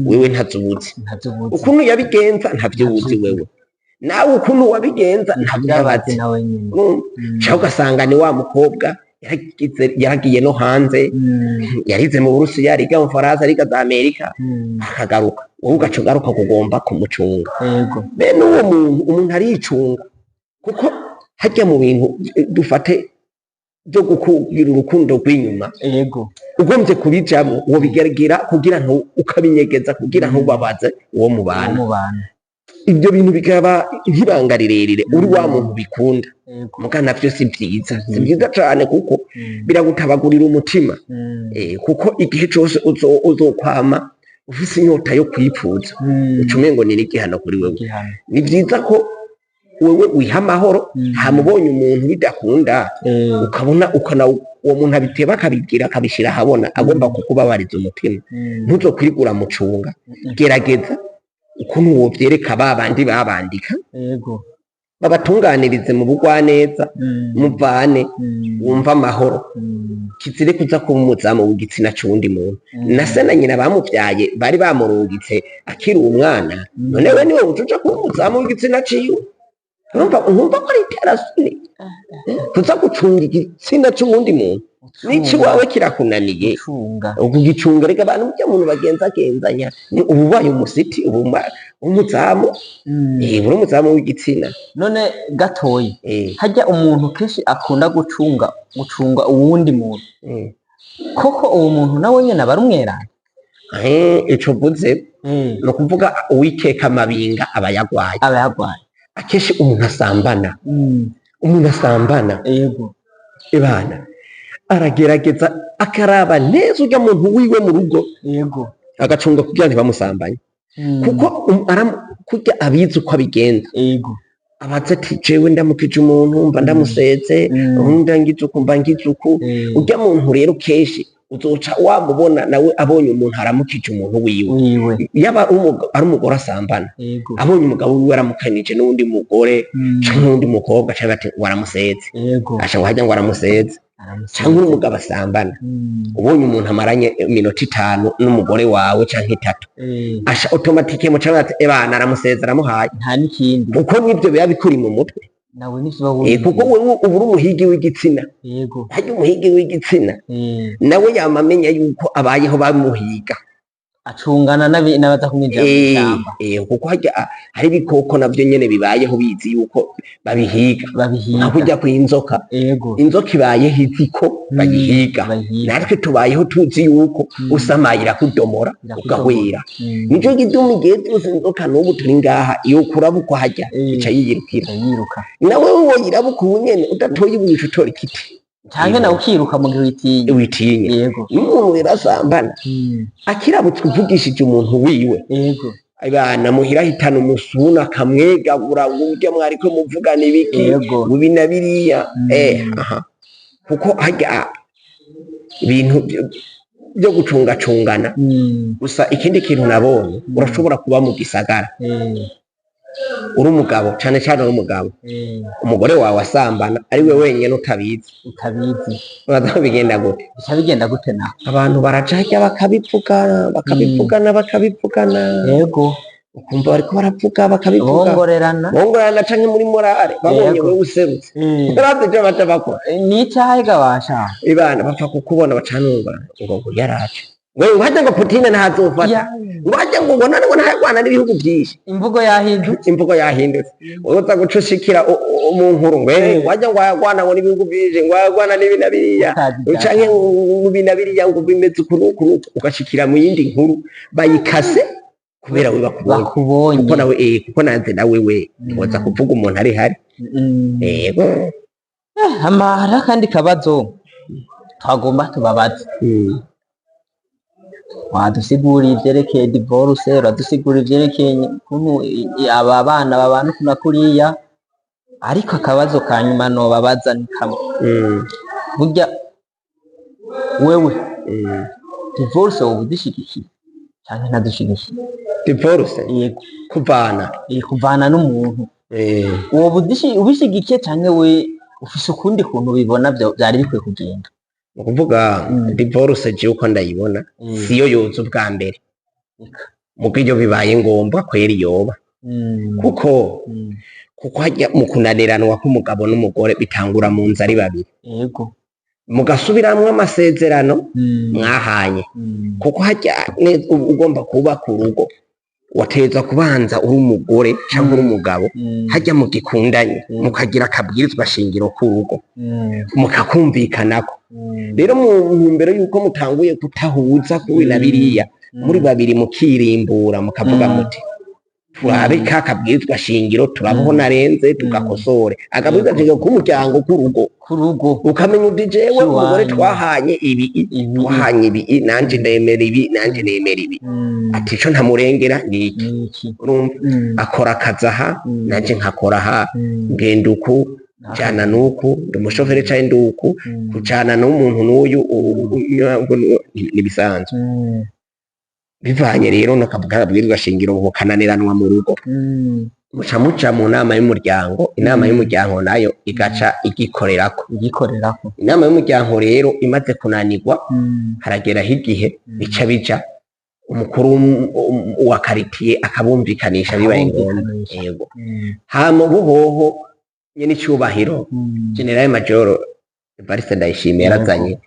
wewe ntazubuzi. Ntavyo uzi. Ukuntu yabigenza ntavyo uzi wewe, nawe ukuntu wabigenza ntavyo abazi. Nawe nyene. Canke ugasanga ni wa mukobwa yaragiye no hanze, yarize mu Burusiya, ariga mu Faransa, ariga za Amerika, akagaruka, wowe ugaca ugaruka kugomba kumucunga. Bene uwo muntu, umuntu aricunga, kuko harya mu bintu dufate byo kugira urukundo rw'inyuma, ugombye kubijamwo wobigeragera kugira ngo ukabinyegeza, kugira ntubabaze uwo mubana. Mubana. Ibyo bintu bikaba nk'ibanga rirerire uri wa muntu bikunda. Muga navyo si vyiza, si vyiza cane, kuko biragutabagurira umutima. Kuko igihe cose uzokwama ufise inyota yo kwipfuza, uca umengo ni n'igihano kuri wewe. Igihano. Ni vyiza ko Wewe wiha amahoro. Mm. Hama ubonye umuntu bidakunda, ukabona ukana uwo muntu abiteba, akabigira, akabishyira ahabona, agomba kukubabariza umutima, ntuzokwirigura mucunga. Gerageza ukuntu wovyereka ba bandi babandika, babatunganirize mu bugwaneza, muvane, wumva amahoro. Kizire kuza kuba umuzamu w'igitsina c'uwundi muntu. Na se na nyina bamuvyaye bari bamurungitse akiri umwana. None we niwe uja kuba umuzamu w'igitsina ciwe? Urumva, nkumva ko ari iterasoni kuza gucunga igitsina c'uwundi muntu n'ikiwawe kirakunaniye. Gucunga. Ukugicunga reka abantu burya muntu bagenzagenzanya. Ni ubu ubaye umusiti, ubu umuzamu. Uri umuzamu w'igitsina. None gatoyi, harya umuntu kenshi akunda gucunga uwundi muntu, koko uwo muntu nawe nyene aba ari umweranda? Ico mvuze ni ukuvuga uwikeka amabinga aba yagwaye. Aba yagwaye. Akenshi umuntu asambana, umuntu asambana, ibana aragerageza akaraba neza urya muntu wiwe mu rugo, agacunga kugira ntibamusambanye, kuko kurya abizi uko abigenza, abaza ati: "Jewe ndamukije umuntu mba ndamuseze, undi ngize uku mba ngize uku." Urya muntu rero kenshi uzoca wamubona nawe abonye umuntu aramukije umuntu wiwe, wiwe, yaba ari umugore asambana, abonye umugabo wiwe aramukanije n'uwundi mugore canke n'uwundi mukobwa, canke ati waramuseze, asha ngo harya ngo aramuseze. Aramuseze. Canke uri umugabo asambana, ubonye umuntu amaranye iminota 5 n'umugore wawe canke 3, asha automatique mu canke ati: "Ebana, aramuseze, aramuhaye." Nta n'ikindi. Kuko nivyo biba bikuri mu mutwe. Nawe nivyo uba Kuko wewe uba uri umuhigi w'igitsina. Harya umuhigi w'igitsina nawe yama amenya yuko abayeho bamuhiga. Acungana n'abaza kumwinjira mu ishyamba. Kuko harya hari ibikoko navyo nyene bibayeho bizi yuko babihiga, nka babihiga. kurya kw'inzoka. Inzoka ibayeho izi ko bayihiga. Bayihiga. Natwe tubayeho tuzi yuko usamaye irakudomora, Irakudomora. ugahwera. Nico gituma igihe cyose inzoka n'ubu turi ngaha, iyo kurabukwa harya, ica yiyirukira. Ica yiruka. Nawe woyirabuka ubu nyene udatoye ibuye, uca utora igiti. Canke nawe ukiruka mu gihe witinya. Witinya. N'umuntu rero asambana, akirabutswe uvugishije umuntu wiwe, abana muhira ahitana umusuna akamwegabura ngo urya mwariko muvugana ibiki, ngo ibi na biriya. Aha kuko harya ibintu byo gucungacungana. Gusa ikindi kintu nabonye, urashobora kuba mu gisagara uri umugabo, cane cane uri umugabo, umugore wawe asambana ari we wenyene utabizi. Utabizi. Uraza bigenda gute? Bica bigenda gute naho? Abantu baraca harya bakabivugana, bakabivugana, bakabivugana. Ukumva bariko baravuga, bakabivuga. Bongorerana. Bongorerana canke muri morale babonye wewe userutse, urazi ivyo baca bakora? Ni icahe gabasha? Ibana bapfa kukubona bacanungura ngo yaraje, wewe hajya ngo Putin ntazofata, ngo hajya ngo none ngo ntagwana n'ibihugu byinshi. Imvugo yahindutse. Imvugo yahindutse, uza guca ushikira mu nkuru ngo wajya ngo ayagwana ngo n'ibihugu byinshi, ngo ayagwana n'ibi na biriya, Utazi ibya canke ngo ibi na biriya, ngo bimeze uku n'uku n'uku, ugashikira mu yindi nkuru bayikase kubera we bakubonye. Bakubonye. Kuko nawe kuko nanze nawe we ntiwoza kuvuga umuntu ari hari. Yego. Hama hariho akandi kabazo twagomba tubabaze. Wadusiguriye ivyerekeye divorce, uradusigura ivyerekeye ukuntu aba bana babana uku na kuriya, ariko akabazo ka nyuma nobabaza ni kamwe. Burya wewe, divorce woba uzishigikiye canke ntazishigikiye? Divorce? Yego. Kuvana? Kuvana n'umuntu. Woba ubishigikiye canke we ufise ukundi kuntu ubibona vyari bikwiye kugenda? Ni ukuvuga, divorce jewe uko ndayibona, siyo yoza ubwa mbere. Eka. Mugo iyo bibaye ngombwa kweri yoba, kuko kuko hajya mu kunaniranwa k'umugabo n'umugore bitangura mu nzu ari babiri, mugasubiramwo amasezerano mwahanye, kuko hajya uba ugomba kubaka urugo, wategerezwa kubanza uri umugore cyangwa uri umugabo, hajya mugikundanye, mukagira akabwirizwa shingiro k'urugo, mukakumvikanako. Rero mu ntumbero y'uko mutanguye kutahuza kubi na biriya, muri babiri mukirimbura, mukavuga muti Turabe ka kabwirizwa shingiro, turabe aho narenze, tugakosore akabwirizwa shingiro k'umuryango, k'urugo. K'urugo. Ukamenya uti jewe Kiwanyu. umugore twahanye ibi, Ibi. twahanye ibi, nanje ndemera ibi, nanje nemera ibi. Ati ico ntamurengera ni iki? Niki? Urumva, akora akazi aha, nanje nkakora aha, ngenda uku, jana nuku, ndi umushoferi canke ndi uku, kujana n'umuntu n'uyu ni bisanzwe. Bivanye rero n'akabwirizwa shingiro bukananiranwa mu rugo, muca muja mu nama y'umuryango. Inama y'umuryango nayo igaca igikorerako. Igikorerako. Inama y'umuryango rero imaze kunanirwa, harageraho igihe bica bija umukuru wa karitiye akabumvikanisha bibaye ngombwa. Akabumvikanisha. Yego. Hama ubuhoho nyene icubahiro Général Major Evariste Ndayishimiye yarazanye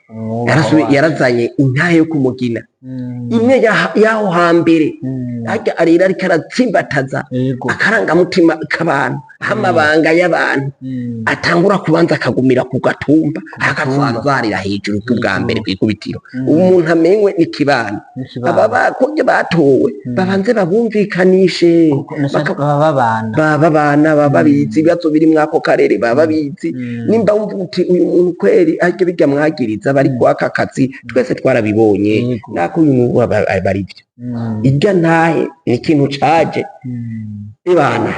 yarazanye intahe yo kumugina, imwe y'aho hambere, harya arira ariko aratsimbataza akarangamutima k'abantu, amabanga y'abantu atangura kubanza akagumira ku gatumba, akasanzarira hejuru bwa mbere kwikubitiro. Ubu umuntu amenywe n'ikibano, N'ikibano. aba bakurya batowe babanze babumvikanishe. Kuko baba babana. Baba babana, baba babizi ibibazo biri mwako karere, baba babizi. Nimba wumva uti uyu muntu kweri aryo bijya mwagiriza bari kwaka akazi, twese twarabibonye, nako uyu muntu aba ari byo. Irya ntahe ni ikintu caje ibana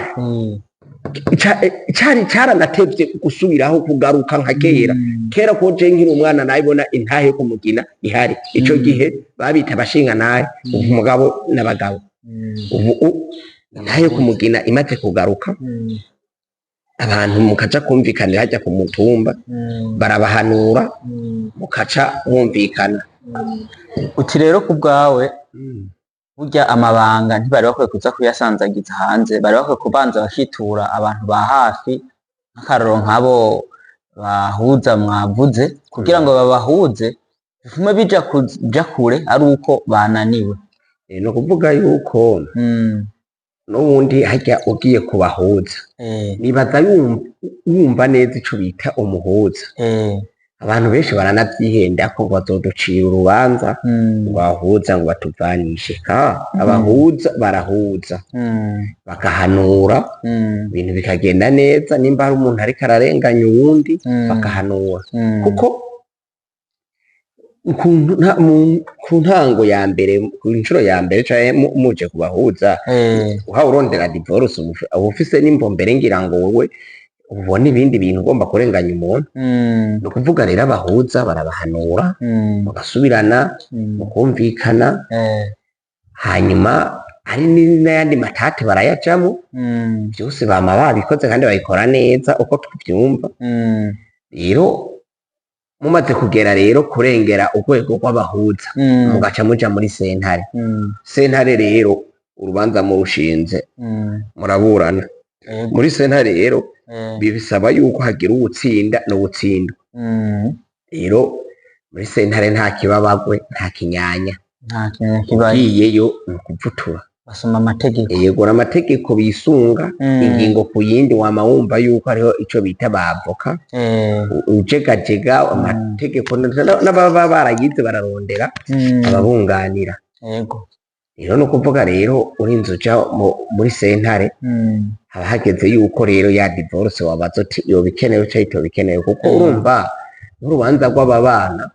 cari caranatevye gusubiraho kugaruka nka kera. Kera ko je nkiri umwana nabibona intahe yo kumugina ihari. Ico gihe babita abashinga ntahe, umugabo n'abagabo. Ubu intahe yo kumugina imaze kugaruka, abantu mukaja kumvikanira hajya ku mutumba, barabahanura, mukaca mwumvikana. Uti rero ku bwawe, burya amabanga ntibari bakwiye kuza kuyasanzagiza hanze, bari bakwiye kubanza bakitura abantu ba hafi, nk'akarorero nk'abo bahuza mwavuze, kugira ngo babahuze, bitume bija kuja kure ari uko bananiwe. Ni ukuvuga yuko n'ubundi hajya ugiye kubahuza, nibaza wumva neza ico bita umuhuza. Abantu benshi baranavyihenda ko bazoducira urubanza, ngo bahuza ngo batuvanishe. Ka abahuza barahuza, bagahanura, ibintu bikagenda neza. Nimba hari umuntu ariko ararenganya uwundi, bakahanura, kuko ku ntango ya mbere, ku nshuro ya mbere canke muje kubahuza, uhawe urondera divorce, uba ufise n'imbombere ngira ngo wowe ubona ibindi bintu ugomba kurenganya umuntu. Ni ukuvuga rero abahuza barabahanura, mugasubirana, mukumvikana. Hanyuma hari n'ayandi matate barayajamwo. Byose bama babikoze kandi babikora neza uko tuvyumva. Rero mumaze kugera rero kurengera urwego rw'abahuza, mugaca muja muri sentare. Sentare rero urubanza murushinze, muraburana. Muri sentare rero bisaba yuko hagira uwutsinda n'uwutsindwa. Rero muri sentare nta kibabagwe, nta kinyanya. Nta kintu kibaye. Ugiyeyo ni ukuvutura. Basoma amategeko. Yego, amategeko bisunga, ingingo ku yindi. Wama wumva yuko hariho ico bita bavoka ujegajega amategeko, n'ababa barayize bararondera ababunganira. Rero ni ukuvuga rero urinze uja muri sentare, haba hageze yuko rero ya divorce wabaza uti yoba ikenewe canke itoba ikenewe, kuko urumva nk'urubanza rw'aba bana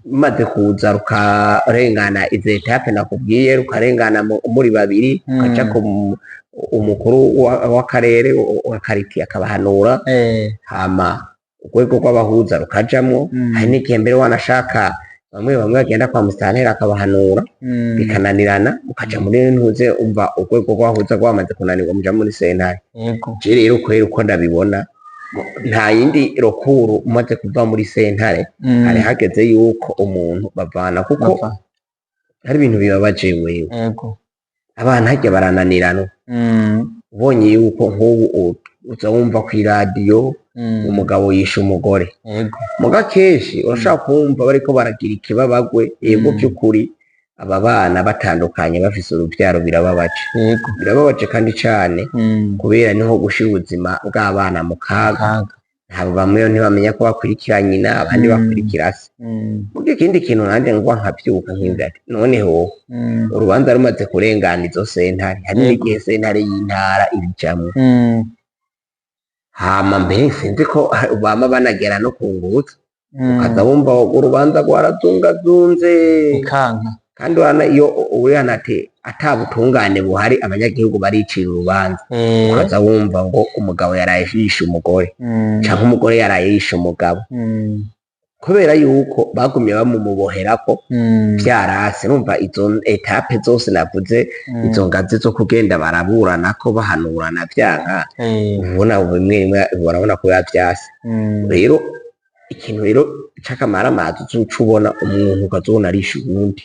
rumaze kuza rukarengana izo étapes nakubwiye, rukarengana muri babiri, rukaja ku umukuru w'akarere wa karitiye akabahanura, hama urwego rw'abahuza rukajamwo. Hari n'igihe mbere wanashaka bamwe bamwe bagenda kwa musitanteri akabahanura, bikananirana, mukaja muri ntuze. Umva, urwego rw'abahuza rwamaze kunanirwa, muja muri sentare. Je rero kwera uko ndabibona, nta yindi recours. Umaze kuva muri sentare, hari hageze yuko umuntu bavana, kuko Bava. hari ibintu bibabaje wewe. Abana harya barananirana. Ubonye yuko nk'ubu uza wumva kw'iradiyo umugabo yishe umugore. Muga kenshi urashobora kumva bariko baragira ikibabagwe. Yego, vy'ukuri aba bana batandukanye bafise uruvyaro birababaje. Birababaje kandi cane, kubera niho gushira ubuzima bw'abana mu kaga. Kaga. Ntabwo bamwe ntibamenya ko bakurikira nyina, abandi bakurikira se. Muga ikindi kintu nanje ngwa nkavyuka nkiyumvira ati noneho urubanza rumaze kurengana izo sentare, hari n'igihe sentare y'intara ibijamwo. Hama mbere sinzi ko bama banagera no kunguruza, ukaza wumva urubanza rwarazungazunze Bikanka. Kandi urabona iyo urihana ati ata butungane buhari, abanyagihugu baricira urubanza, ukaza wumva ngo umugabo yaraye yishe umugore canke umugore yaraye yishe umugabo, kubera yuko bagumye bamumuboherako vyarase. Urumva izo étapes zose navuze, izo ngazi zo kugenda baraburanako, bahanurana, vyanka, ubona bimwe bimwe urabona ko biba vyase. Rero ikintu rero c'akamaramaza, uzoca ubona umuntu ukazobona arishe uwundi,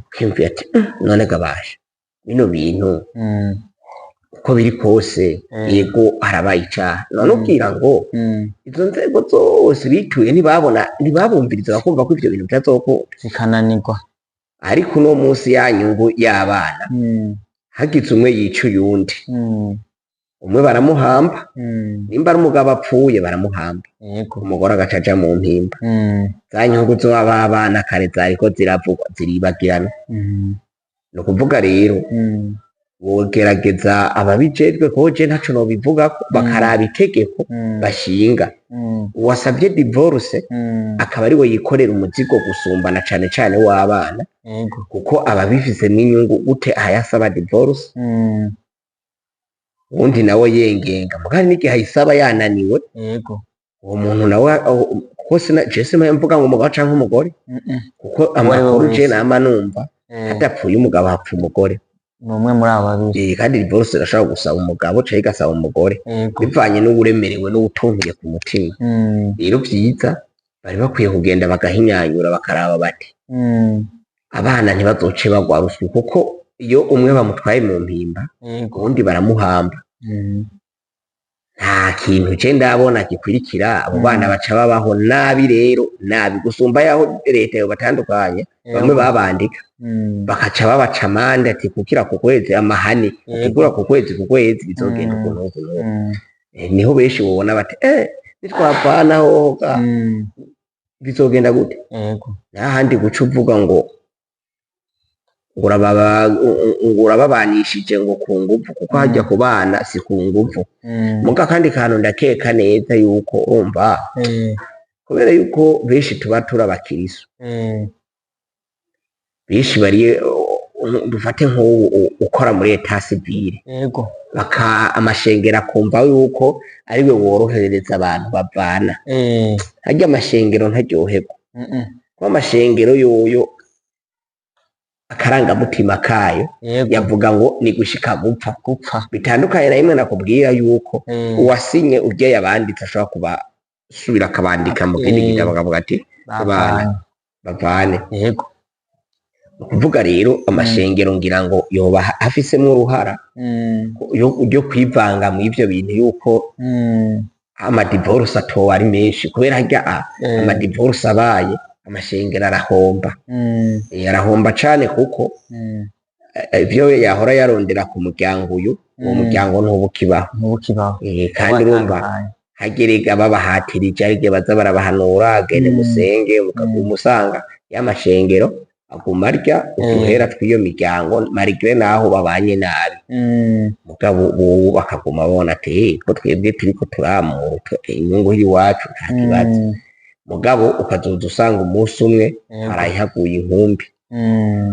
ukiyumvira ati: None gabasha bino bintu uko biri kose, yego harabaye icaha, none ubwira ngo izo nzego zose bituye ntibabona, ntibabumviriza, bakumva ko ivyo bintu bitazokunda?" Zikananirwa. Ariko uno munsi ya nyungu y'abana, hagize umwe yica uyundi, umwe baramuhamba, nimba ari umugabo apfuye baramuhamba, umugore agaca aja mu mpimba. Za nyungu z'abana kare zariko ziravugwa ziribagirana. Ni ukuvuga rero bogerageza ababijejwe, kuko je ntaco nobivugako, bakaraba itegeko bashinga, uwasavye divorce akaba ariwe yikorera umuzigo gusumbana cane cane w'abana, kuko ababifisemo inyungu gute ahayasaba divorce, uwundi nawe yengenga mugari n'igihe ayisaba yananiwe, uwo muntu nawe kuko sina je simba mvuga ngo umugabo canke umugore, kuko Uwo ari we amakuru je wese. nama numva, hadapfuye umugabo hapfa umugore. Ni umwe muri abo babiri. Kandi divorce irashobora gusaba umugabo canke igasaba umugore, bivanye n'uwuremerewe n'uwutuntuye ku mutima. Rero vyiza bari bakwiye kugenda bagahinyanyura, bakaraba bati abana ntibazoce bagwa ruswi, kuko iyo umwe bamutwaye mu mpimba, uwundi baramuhamba, nta kintu je ndabona gikurikira abo bana baca babaho nabi, rero nabi gusumba yaho leta yobatandukanye bamwe babandika, bakaca babaca amande ati kukira ku kwezi amahani, kugura ku kwezi, ku kwezi bizogenda ukuntu uku n'uku. Niho benshi bobona bati nitwavanaho ga, bizogenda gute? Nahandi guca uvuga ngo ngo urababanishije ngo ku nguvu, kuko harya ku bana si ku nguvu. Muga kandi kantu ndakeka neza yuko urumva, kubera yuko benshi tuba turi abakirisu, benshi bari, dufate nk'ubu ukora muri état civil, baka amashengero akumva yuko ariwe worohereza abantu bavana, harya amashengero ntaryoherwa, kuko amashengero yoyo akarangamutima kayo yavuga ngo ni gushika gupfa. Gupfa. Bitandukanye na rimwe nakubwira yuko uwasinye urya yabanditse ashobora kuba subira akabandika mu kindi gitabo, akavuga ati Bavanye. Bavane. Ni ukuvuga rero amashengero ngira ngo yoba afisemwo uruhara ryo kwivanga mu ivyo bintu, yuko amadivorce atoba ari menshi, kubera harya amadivorce abaye amashengero arahomba. Arahomba cane, kuko ivyo yahora yarondera ku muryango uyu, uwo muryango ntuba ukibaho. Ntubukibaho. Kandi urumva hagerega babahatirije, harige baza barabahanura gende musenge, ukaguma usanga y'amashengero aguma arya uduhera tw'iyo miryango malgré naho babanye nabi. Mugabo bobo bakaguma babona ati: Ko twebwe turiko turamura inyungu y'iwacu, nta kibazo." Mugabo ukazoza usanga umunsi umwe haraye haguye inkumbi,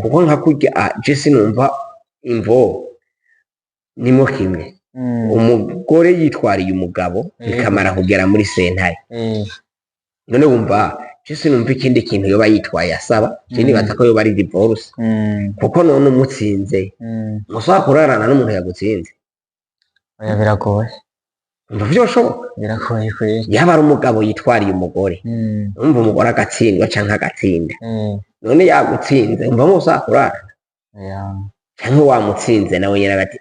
kuko nka kurya je sinumva imvo nimwo kimwe umugore yitwariye umugabo bikamara kugera muri sentare. None wumva je sinumva ikindi kintu yoba yitwaye asaba. Je nibaza ko yoba ari divorce, kuko none umutsinze, musaba kurarana n'umuntu yagutsinze? Oya, biragoye. Umva vyoshoboka? Biragoye kweri. Yaba ari umugabo yitwariye umugore, umva umugore agatsindwa canke agatsinda, none yagutsinze umva musaba kurarana? Oya. Canke wamutsinze nawe nyene bati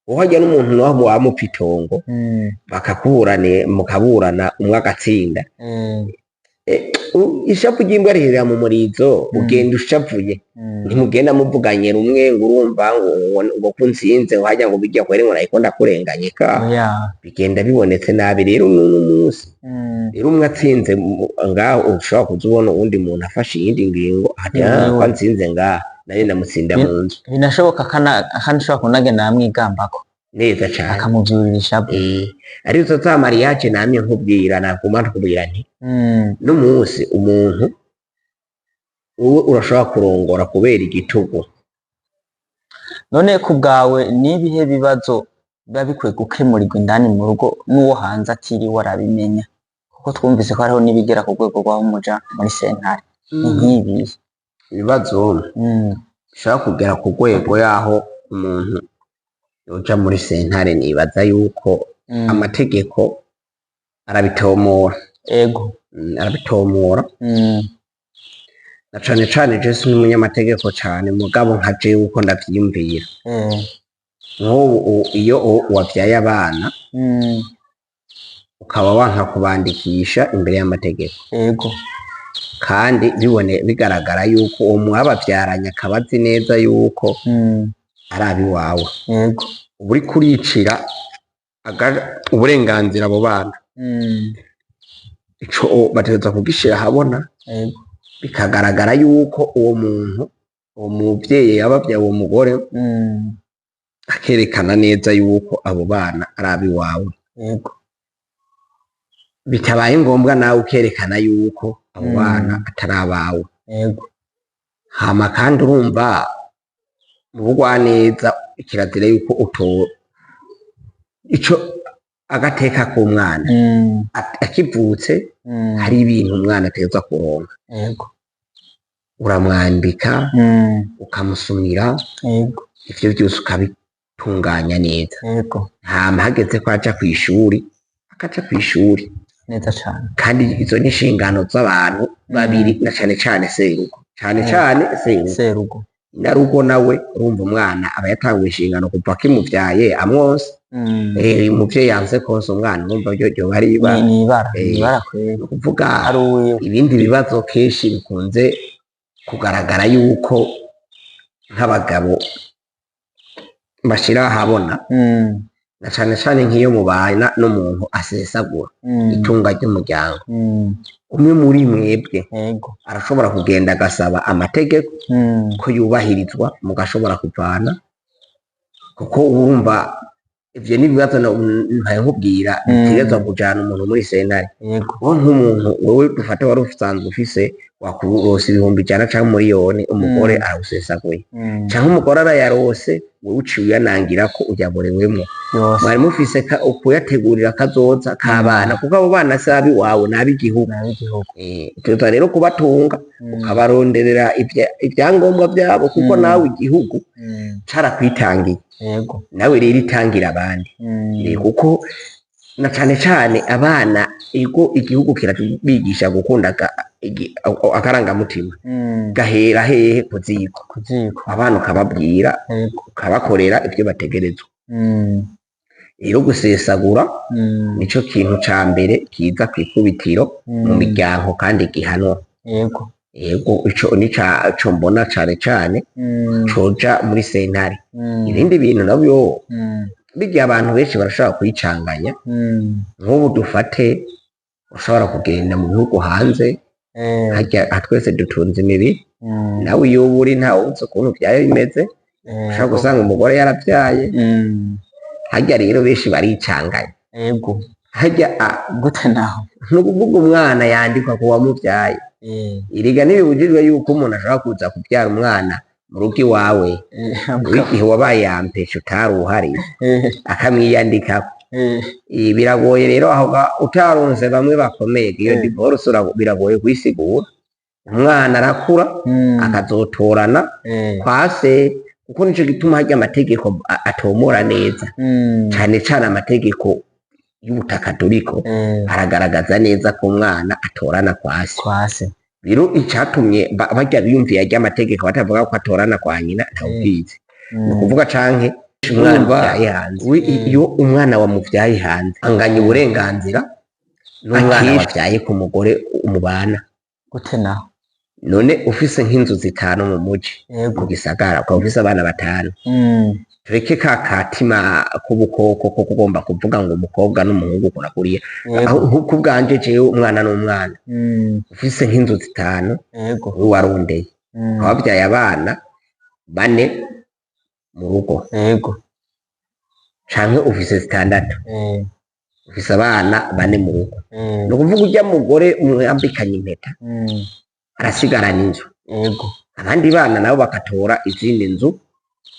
wowe n'umuntu nawe wamupfa itongo, bakakuburane, mukaburana, umwe agatsinda. Ishavu ry'imbwa riherera mu murizo. Ugenda ushavuye, ntimugenda muvuganye rumwe, ngo urumva ngo ko unsinze, ngo hajya ngo bijya kwere, ngo nahiko ndakurenganye ka. Oya. Bigenda bibonetse nabi. Rero n'uno munsi rero umwe atsinze ngaho, ushobora kuza ubona uwundi muntu afashe iyindi ngingo ati: "Ah, ko nsinze ngaha, nari ndamutsinda mu nzu." Binashoboka akanashobora kunagenda amwigambako. Neza cane. Akamuvyurira ishavu. Arizo za mariage namye nkubwira, naguma nkubwira nti n'umunsi umuntu wowe urashobora kurongora kubera igitugu. None ku bwawe, n'ibihe bibazo biba bikwiye gukemurirwa indani mu rugo n'uwo hanze atiriwe arabimenya? Kuko twumvise ko hariho n'ibigera ku rwego rw'aho muja muri sentare, ni nk'ibihe? Ibibazo bishobora kugera ku rwego y'aho umuntu yoja muri sentare, nibaza yuko amategeko arabitomora. Arabitomora. Na cane cane je si n'umunyamategeko cane, mugabo nka jewe uko ndavyiyumvira, nk'ubu iyo wavyaye abana ukaba wanka kubandikisha imbere y'amategeko, kandi bibone bigaragara yuko uwo mwabavyaranye akaba azi neza yuko ari abiwawe, uba uriko uricira uburenganzira abo bana. Ico bategerezwa kugishira ahabona, bikagaragara yuko uwo muntu, uwo muvyeyi yabavyaye, uwo mugore, akerekana neza yuko abo bana ari abiwawe. Bitabaye ngombwa, nawe ukerekana yuko abo bana atari abawe. Hama kandi urumva mu bugwaneza kirazira yuko uto ico agateka k'umwana akivutse. Hari ibintu umwana ategerezwa kuronka: uramwambika, ukamusumira, ivyo vyose ukabitunganya neza. Hama hageze ko aja kw'ishuri, akaja kw'ishuri. Neza cane. Kandi izo ni inshingano z'abantu babiri, na cane cane serugo, cane cane serugo. Serugo. Narugo nawe urumva umwana aba yatanguye inshingano kuva akimuvyaye amwonsa. Umuvyeyi yanse konsa umwana, urumva ryo ryoba ari ibara. Ni ibara, ni ibara kweri. Ni ukuvuga ari uwiwe. Ibindi bibazo kenshi bikunze kugaragara yuko nk'abagabo bashira ahabona, na cane cane nk'iyo mubana n'umuntu asesagura itunga ry'umuryango, umwe muri mwebwe arashobora kugenda agasaba amategeko ko yubahirizwa, mugashobora kuvana, kuko urumva ivyo n'ibibazo mpaye nkubwira bitegerezwa kujana umuntu muri sentare. Wowe nk'umuntu, wewe dufate wari usanzwe ufise, wakurose 100,000 canke miliyoni, umugore arawusesaguye, canke umugore arayarose, wewe uciye uyanangira ko uyaborewemwo. Yose. Mwari mufise kuyategurira kazoza k'abana, kuko abo bana si ab'iwawe, ni ab'igihugu. N'ab'igihugu. Utegerezwa rero kubatunga, ukabaronderera ivyangombwa vyabo, kuko nawe igihugu carakwitangiye. Nawe rero itangira abandi. Kuko na cane cane abana, ego, igihugu kirabigisha gukunda akarangamutima. Gahera hehe? Ku ziko. Ku ziko. Abana ukababwira, ukabakorera ivyo bategerezwa. Rero gusesagura nico kintu ca mbere kiza kwikubitiro mu miryango kandi gihanwa. Yego, ico ni ca mbona cane cane coja muri sentare. Ibindi bintu navyo bigiye, abantu benshi barashobora kwicanganya. Nk'ubu dufate ushobora kugenda mu bihugu hanze, harya aha twese dutunze imibiri, nawe iyo uba uri ntawuzi ukuntu vyari bimeze, ushobora gusanga umugore yaravyaye. Harya rero benshi baricanganya. Harya Gute naho? Ni ukuvuga umwana yandikwa ku wamuvyaye. Erega ntibibujijwe yuko umuntu ashobora kuza kuvyara umwana mu rugo iwawe, igihe wabaye yampesha utari uhari, akamwiyandikako. Biragoye rero aho utaronse bamwe bakomeye iyo divorce, biragoye kuyisigura. Umwana arakura, akazotorana kwa se, kuko nico gituma harya amategeko atomora neza, cane cane amategeko y'ubutaka turiko, aragaragaza neza ko umwana atorana kwa se. Kwa se. Rero icatumye barya biyumviye arya amategeko batavuga ko atorana kwa nyina, ntawubizi. Ni ukuvuga canke umwana Urumva, wabyaye hanze, iyo umwana wamuvyaye hanze anganya uburenganzira N'umwana wavyaye ku mugore umubana. Gute naho? None ufise nk'inzu zitanu mu muji, mu gisagara, ukaba ufise abana batanu, tureke ka katima k'ubukoko ko kugomba kuvuga ngo umukobwa n'umuhungu kunakuriya. Aho ku bwanje, jewe umwana n'umwana. Ufise nk'inzu zitanu, wewe warondeye, wabyaye abana bane mu rugo, canke ufise zitandatu, ufise abana bane mu rugo, ni ukuvuga urya mugore mwambikanye impeta arasigarana inzu, abandi bana nabo bakatora izindi nzu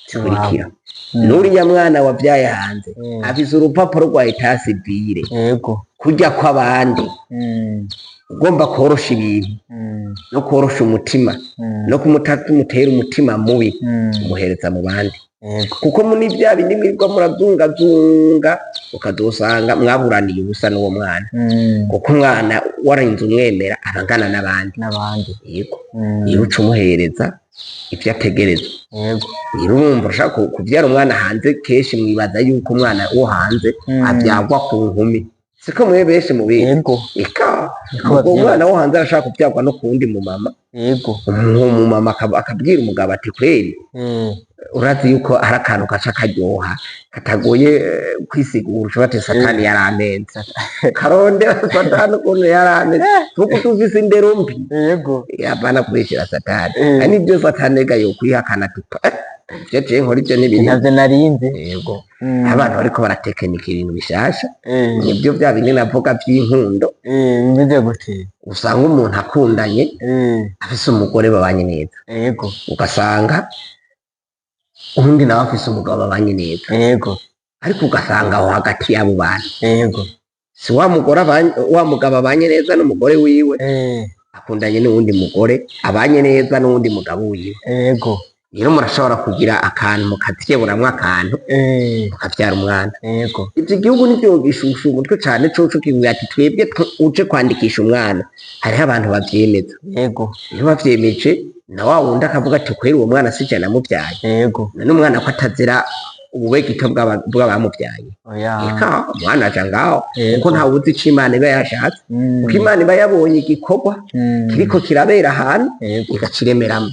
zikurikira. N'uriya mwana wavyaye hanze afise urupapuro rwa état civil kurya kw'abandi. Ugomba korosha ibintu no korosha umutima no kumutera umutima mubi, umuhereza mu bandi, kuko muri bya bindi mwirirwa murazungazunga, ukazosanga mwaburaniye ubusa n'uwo mwana, kuko umwana warinze umwemera aba angana n'abandi. N'abandi. Yego. Iyo uca umuhereza ivyo ategerezwa. Rero urumva ushaka kuvyara umwana hanze, kenshi mwibaza yuko umwana wo hanze avyagwa ku nkumi, siko mwe benshi mubizi? Yego. Eka. Niko Ubwo bavyibaza. umwana wo hanze arashaka kuvyagwa no ku wundi mumama. Umumama akabwira umugabo ati: "Kweri, urazi yuko hari akantu gaca karyoha katagoye kwisigura." Ushobora ati: "Satani yarampenze." Karondera satani ukuntu yarampenze, kuko tufise indero mbi. Apana kubeshera satani. Hari n'ibyo satani ega yokwihakana tupa ivyo jewe nkora ivyo n'ibintu Ntavyo narinzi. Yego. Abantu bariko baratekinika ibintu bishasha, nibyo bya bindi navuga vy'inkundo. Bimeze gute? Usanga umuntu akundanye, afise umugore babanye neza, ugasanga uwundi nawe afise umugabo babanye neza, ariko ugasanga aho hagati y'abo bantu, si wa mugore wa mugabo abanye neza n'umugore wiwe, akundanye n'uwundi mugore abanye neza n'uwundi mugabo wiwe. Rero murashobora kugira akantu mukavyeburamwo akantu, mukavyara umwana. Ivyo igihugu nivyo gishusha umutwe cane coco kivuga ati: "Twebwe uje kwandikisha umwana." Hariho abantu bavyemeza. Iyo bavyemeje, na wa wundi akavuga ati: "Kweri uwo mwana sije namuvyaye." None umwana ko atazira ubube gito bw'abamuvyaye? Oya. Eka, umwana aja ngaho, kuko ntawe uzi ico Imana iba yashatse, kuko Imana iba yabonye igikorwa kiriko kirabera ahantu, igaciremeramwo.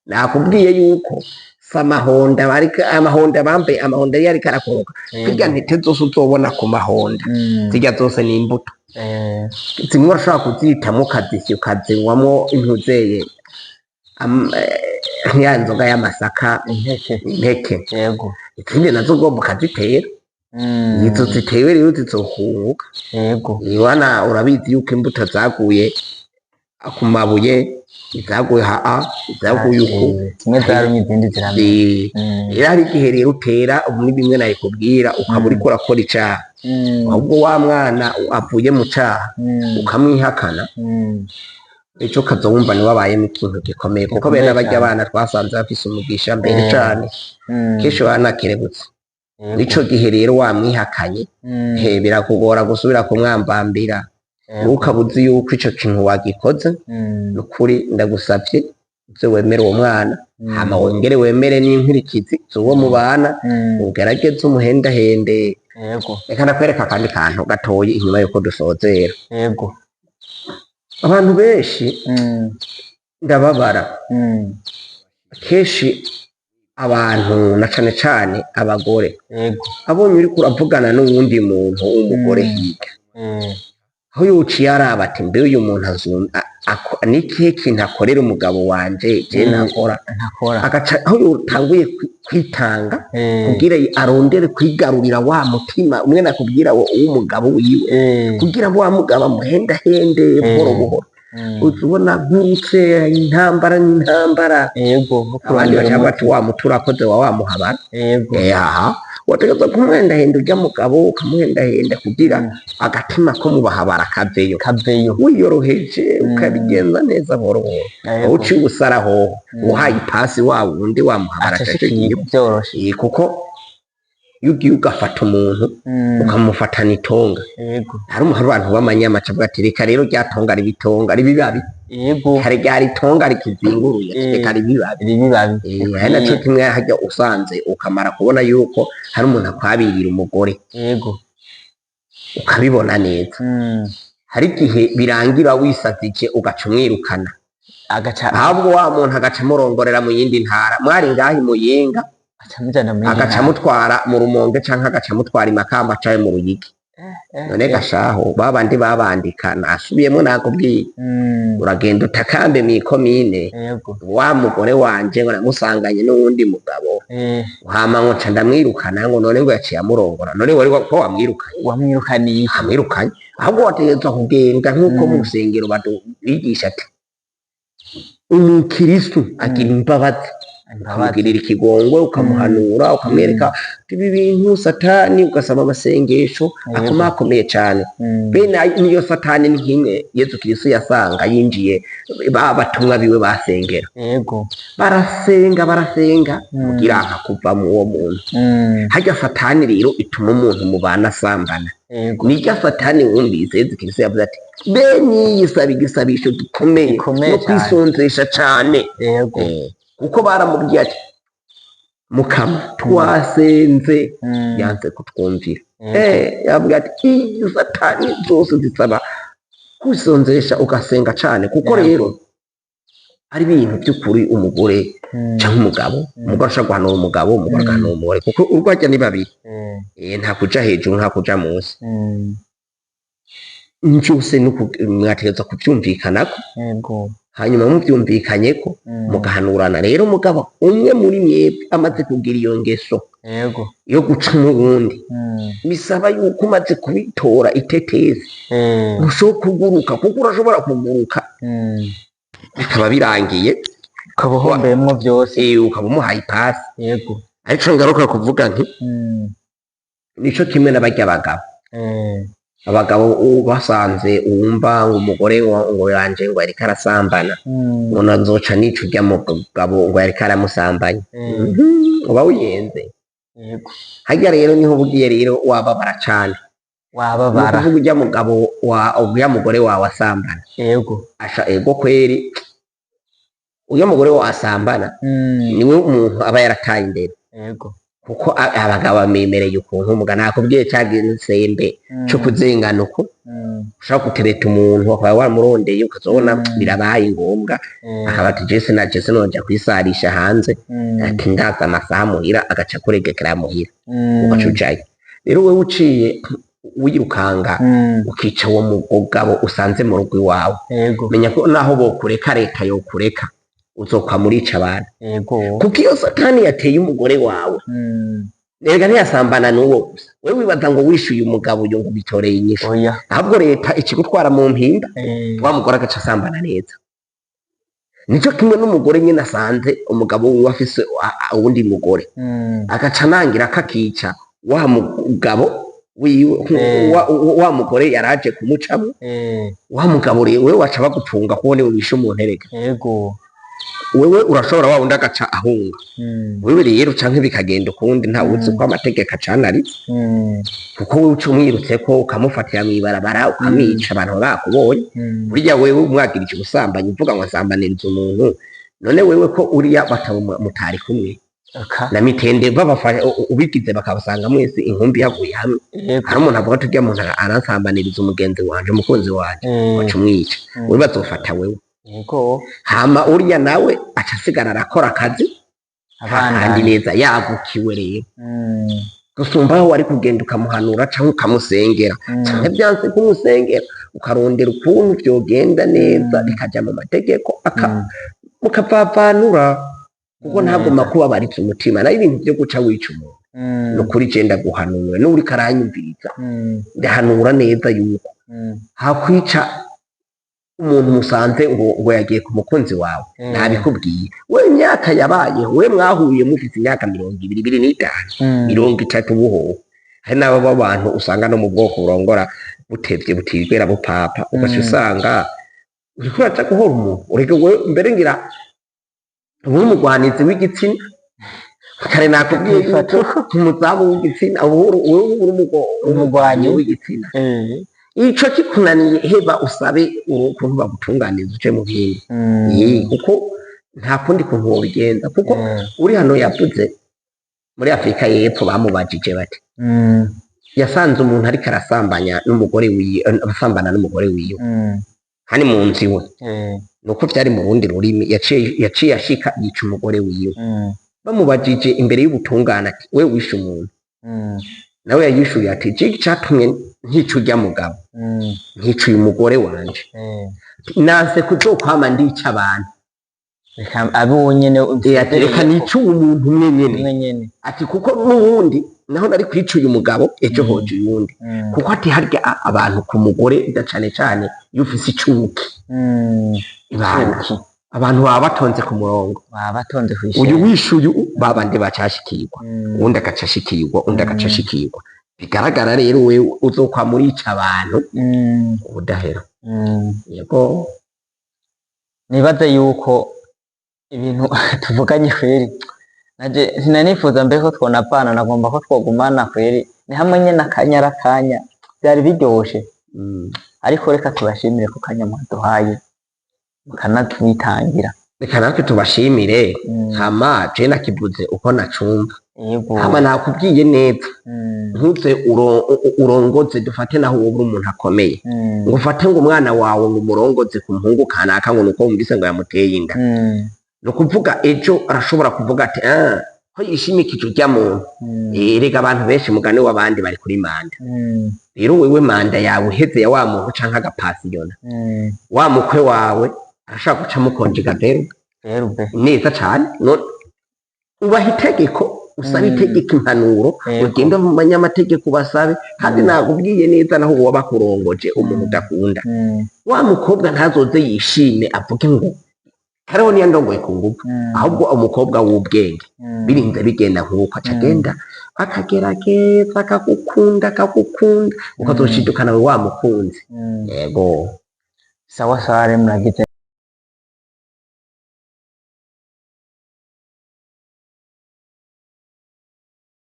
Nakubwiye yuko si amahonda bariko, amahonda bambaye, amahonda yari ariko arakoroka. Zirya ntete zose uzobona ku mahonda, zirya zose ni imbuto. Zimwe urashobora kuzitamwo ukazisya, ukazinywamwo intuzeye ya nzoga y'amasaka. Impeke. Impeke. Izindi nazo ugomba ukazitera. Izo zitewe rero zizokunguka. Iwana urabizi yuko imbuto zaguye ku mabuye, izaguye haa, izaguye uku. Zimwe zarumye, izindi ziramera. Rero hari igihe rero utera ubu, ni bimwe nayikubwira, ukaba uriko urakora icaha, ahubwo wa mwana avuye mu caha ukamwihakana, ejo ukazowumva niwe abayemo ikintu gikomeye, kuko Gikomeye bene barya cane. bana twasanze bafise umugisha mbere cane, kenshi banakerebutse. Ico gihe rero wamwihakanye, he birakugora gusubira kumwambambira. Ukaba uzi yuko ico kintu wagikoze. Nukuri ndagusavye uze wemere uwo mwana, hama wongere wemere n'inkurikizi z'uwo mubana, ugerageze umuhendahende. Reka ndakwereka akandi kantu gatoyi inyuma yuko dusozera. Abantu benshi, ndababara, kenshi abantu na cane cane abagore, abonye uriko uravugana n'uwundi muntu w'umugore hirya, aho yociye araba ati: "Mbe uyu muntu ni ikihe kintu akorera umugabo wanje je ntakora?" Ntakora. Agaca aho yotanguye kwitanga kugira arondere kwigarurira wa mutima umwe nakubwira w'umugabo wiwe, kugira wa mugabo amuhendahende buhoro buhoro. Uza ubona gurutse intambara n'intambara. Nko Abandi kurondera baca umuti. bati: "Wa muti urakoze wa wamuhabara." Aha wategerezwa kumuhendahenda urya mugabo, ukamuhendahenda kugira agatima ko mubahabara kaveyo. Kaveyo. Wiyoroheje, ukabigenza neza buhoro buhoro. Aho uciye ubusara hoho, uhaye ipasi wa wundi wamuhabara, Acashikiye acashikiye vyoroshe. Kuko iyo ugiye ugafata umuntu, ukamufatana itonga, hari abantu b'amanyamaca avuga ati: "Reka rero rya tonga ribitonga ribibabi." Hari ryari itonga rikizinguruye, reka ribibabi. Ribibabi. Ari naco kimwe harya usanze ukamara kubona yuko hari umuntu akwabirira umugore, Ukabibona neza. Hari igihe birangira wisazije, ugaca umwirukana. Agaca Ahubwo wa muntu agaca amurongorera mu yindi ntara, mwari ngahi Muyinga, aca amujana mu yindi agaca ntara. amutwara mu Rumonge, canke agaca amutwara i Makamba canke mu Ruyigi. None gashaho babandi babandika, nasubiyemo nakubwiye, uragenda utakambe mw'ikomine, wa mugore wanje ngo namusanganye n'uwundi mugabo, hama ngo nca ndamwirukana, ngo none ngo yaciye amurongora. None wari ko wamwirukanye? Wamwirukaniye. Amwirukanye. Ahubwo wategerezwa kugenda nk'uko mu rusengero badubigisha ati umukiristu agira imbabazi, Imbabazi. ukamugirira ikigongwe, ukamuhanura, ukamwereka ati ibi bintu satani, ugasaba amasengesho akomakomeye cane. Bene niyo satani ni nk'imwe Yezu Kristo yasanga yinjiye, ba batumwa biwe basengera, barasenga, barasenga, kugira nka kuva mu uwo muntu. Harya satani rero ituma umuntu mubana asambana. Nirya satani wumvise Yezu Kristo yavuze ati bene iyi saba igisabisho gikomeye Gikomeye no cane. kwisonzesha cane. Kuko baramubwiye ati mukama, twasenze, yanze kutwumvira. Yavuga ati iyi satani zose zisaba kwisonzesha, ugasenga cane, kuko rero ari ibintu by'ukuri umugore canke umugabo, umugore ashobora guhanura umugabo, umugore agahanura umugore, kuko urwajya ni babiri. Nta kuja hejuru, nta kuja munsi. Vyose mwategerezwa kuvyumvikanako. Hanyuma muvyumvikanyeko, mugahanurana. Rero mugabo umwe muri mwebwe amaze kugira iyo ngeso yo guca n'uwundi, bisaba yuko umaze kubitora itetezi ntushobora kuguruka, kuko urashobora kuguruka bikaba birangiye. Ukaba uhombeyemwo vyose. Ukaba umuhaye ipasi. Ariko ngaruka kuvuga nti nico kimwe n'abarya abagabo. Abagabo basanze uwumva ngo umugore ngo yanje ngo yariko arasambana, ngo nazoca nica urya mugabo ngo yariko aramusambanya. Uba wiyenze. Harya rero niho ubugiye rero wababara cane. Wababara. Nukuvuga urya mugabo wa urya mugore wawe asambana, asha ego kweri, urya mugore wawe asambana, niwe umuntu aba yarataye imbere. Kuko abagabo bamemereye ukuntu muga nakubwiye ca gisembe co kuzengana uko ushobora gutereta umuntu akaba wamurondeye, ukazobona birabaye ngombwa, akaba ati jese na jese noja kwisarisha hanze, ati ndaza amasaha muhira, agaca kuregekera muhira, ugaca ujayo. Rero wewe uciye wirukanga, ukica uwo mugabo usanze mu rugo iwawe, menya ko naho bokureka, leta yokureka, uzokwa murica abantu. Kuko iyo satani yateye umugore wawe, erega ntiyasambana n'uwo gusa. Wewe wibaza ngo wishuye umugabo uyu ngo bitoreye inyishu? Oya. Ahubwo leta ikigutwara mu mpinda, wa mugore agaca asambana neza. Nico kimwe n'umugore nyine asanze umugabo wiwe afise uwundi mugore, agaca anangira akakica wa mugabo wiwe, wa mugore yaraje kumucamo. Wa mugabo rero wewe waca bagufunga kuko niwe wishe umuntu erega. Wewe urashobora, wa wundi agaca ahunga. Wewe rero canke bikagenda ukundi, ntawe uzi ko amategeko acanaritse, kuko wewe uca umwirutseko, ukamufatira mw'ibarabara, ukamwica, abantu bakubonye. Burya wewe umwagirije ubusambanyi, uvuga ngo asambaniriza umuntu, none wewe ko uriya bataba mutari kumwe na mitende babafasha, ubigize bakabasanga mwese inkumbi yaguye hamwe. Hari umuntu avuga ati urya muntu aransambaniriza umugenzi wanje, umukunzi wanje, waca umwica. Wewe bazofata wewe. Hama uriya nawe aca asigara arakora akazi kandi Abandanya. neza yagukiwe rero, gusumba aho wari kugenda ukamuhanura canke ukamusengera, canke vyanse kumusengera ukarondera ukuntu vyogenda neza, bikaja mu mategeko, mukavavanura, kuko ntaguma kubabaritsa umutima. Nayo ibintu vyo guca wica umuntu, nukuri je ndaguhanura, n'uriko aranyumviriza, ndahanura neza yuko hakwica umuntu musanze ngo yagiye ku mukunzi wawe, ntabikubwiye we imyaka yabayeho, we mwahuye mufite imyaka 20, 25, 30 buhoho. Hari n'abo b'abantu usanga no mu bwoko burongora butevye, butigera bupapa, ugaca usanga uriko uraja guhora umuntu ureke we mbere ngira uba umugwanizi w'igitsina. Kare nakubwiye yuko umuzamu w'igitsina, ubu wewe uri Umugwanyi. w'igitsina. Ico kikunaniye, heba, usabe ukuntu bagutunganiriza uje mu bindi. Kuko nta kundi kuntu wobigenza, kuko uri hano yavuze muri Afurika y'Epfo bamubajije bati Yasanze umuntu ariko arasambanya n'umugore wiwe, asambana n'umugore wiwe hani mu nzu iwe. Nuko vyari mu rundi rurimi, yaciye ashika yica umugore wiwe. Bamubajije imbere y'ubutungane ati: "We wishe umuntu?" Nawe yayishuye ati: "Je icatumye ntica urya mugabo, ntica uyu mugore wanje, nanse kuzokwama ndica abantu." Reka abe uwo nyene. Ati: "Reka nice uwo muntu umwe nyene." Umwe nyene. Ati: "Kuko n'uwundi naho nari kwica uyu mugabo, ejo hoje uyundi." Kuko ati: "Harya abantu ku mugore da cane cane iyo ufise icuki, ibana Icuki. abantu baba batonze ku murongo." Baba batonze Uyu kw'ishuri. wishe uyu, babandi bacashikirwa, uwundi agaca ashikirwa, undi agaca ashikirwa. Bigaragara rero wewe uzokwama urica abantu ubudahera. Yego. Nibaze yuko ibintu tuvuganye kweri, naje sinanifuza mbere ko twonapfana, nagomba ko twogumana kweri, ni hamwe nyene akanya ari akanya, byari biryoshe. Ariko reka tubashimire ku kanya mwaduhaye mukanatwitangira. Reka natwe tubashimire. Hama je nakivuze uko nacumva. Hama nakubwiye neza, ntuze urongoze, dufate naho wowe uri umuntu akomeye, ngo ufate ngo umwana wawe ngo umurongoze ku muhungu kanaka ngo nuko wumvise ngo yamuteye inda. Ni ukuvuga ejo arashobora kuvuga ati: "Ah, ko yishimikije urya muntu." Erega abantu benshi, mugani w'abandi, bari kuri manda. Rero wewe manda yawe uheze ya wa muntu canke agapasiyona, wa mukwe wawe arashobora guca mukonjiga verbe. Verbe. Neza cane. No ubaha itegeko, usaba itegeko impanuro. Ugende mu banyamategeko ubasabe. Kandi nakubwiye neza, naho uwo bakurongoje umuntu udakunda, wa mukobwa ntazoze yishime avuge ngo kariho niyo ndongoye ku nguvu. Ahubwo umukobwa w'ubwenge, birinze bigenda nk'uko, aca agenda akagerageza akagukunda, akagukunda, ukazoshidukana we wamukunze. Yego. Sawa sawa rero, muragize.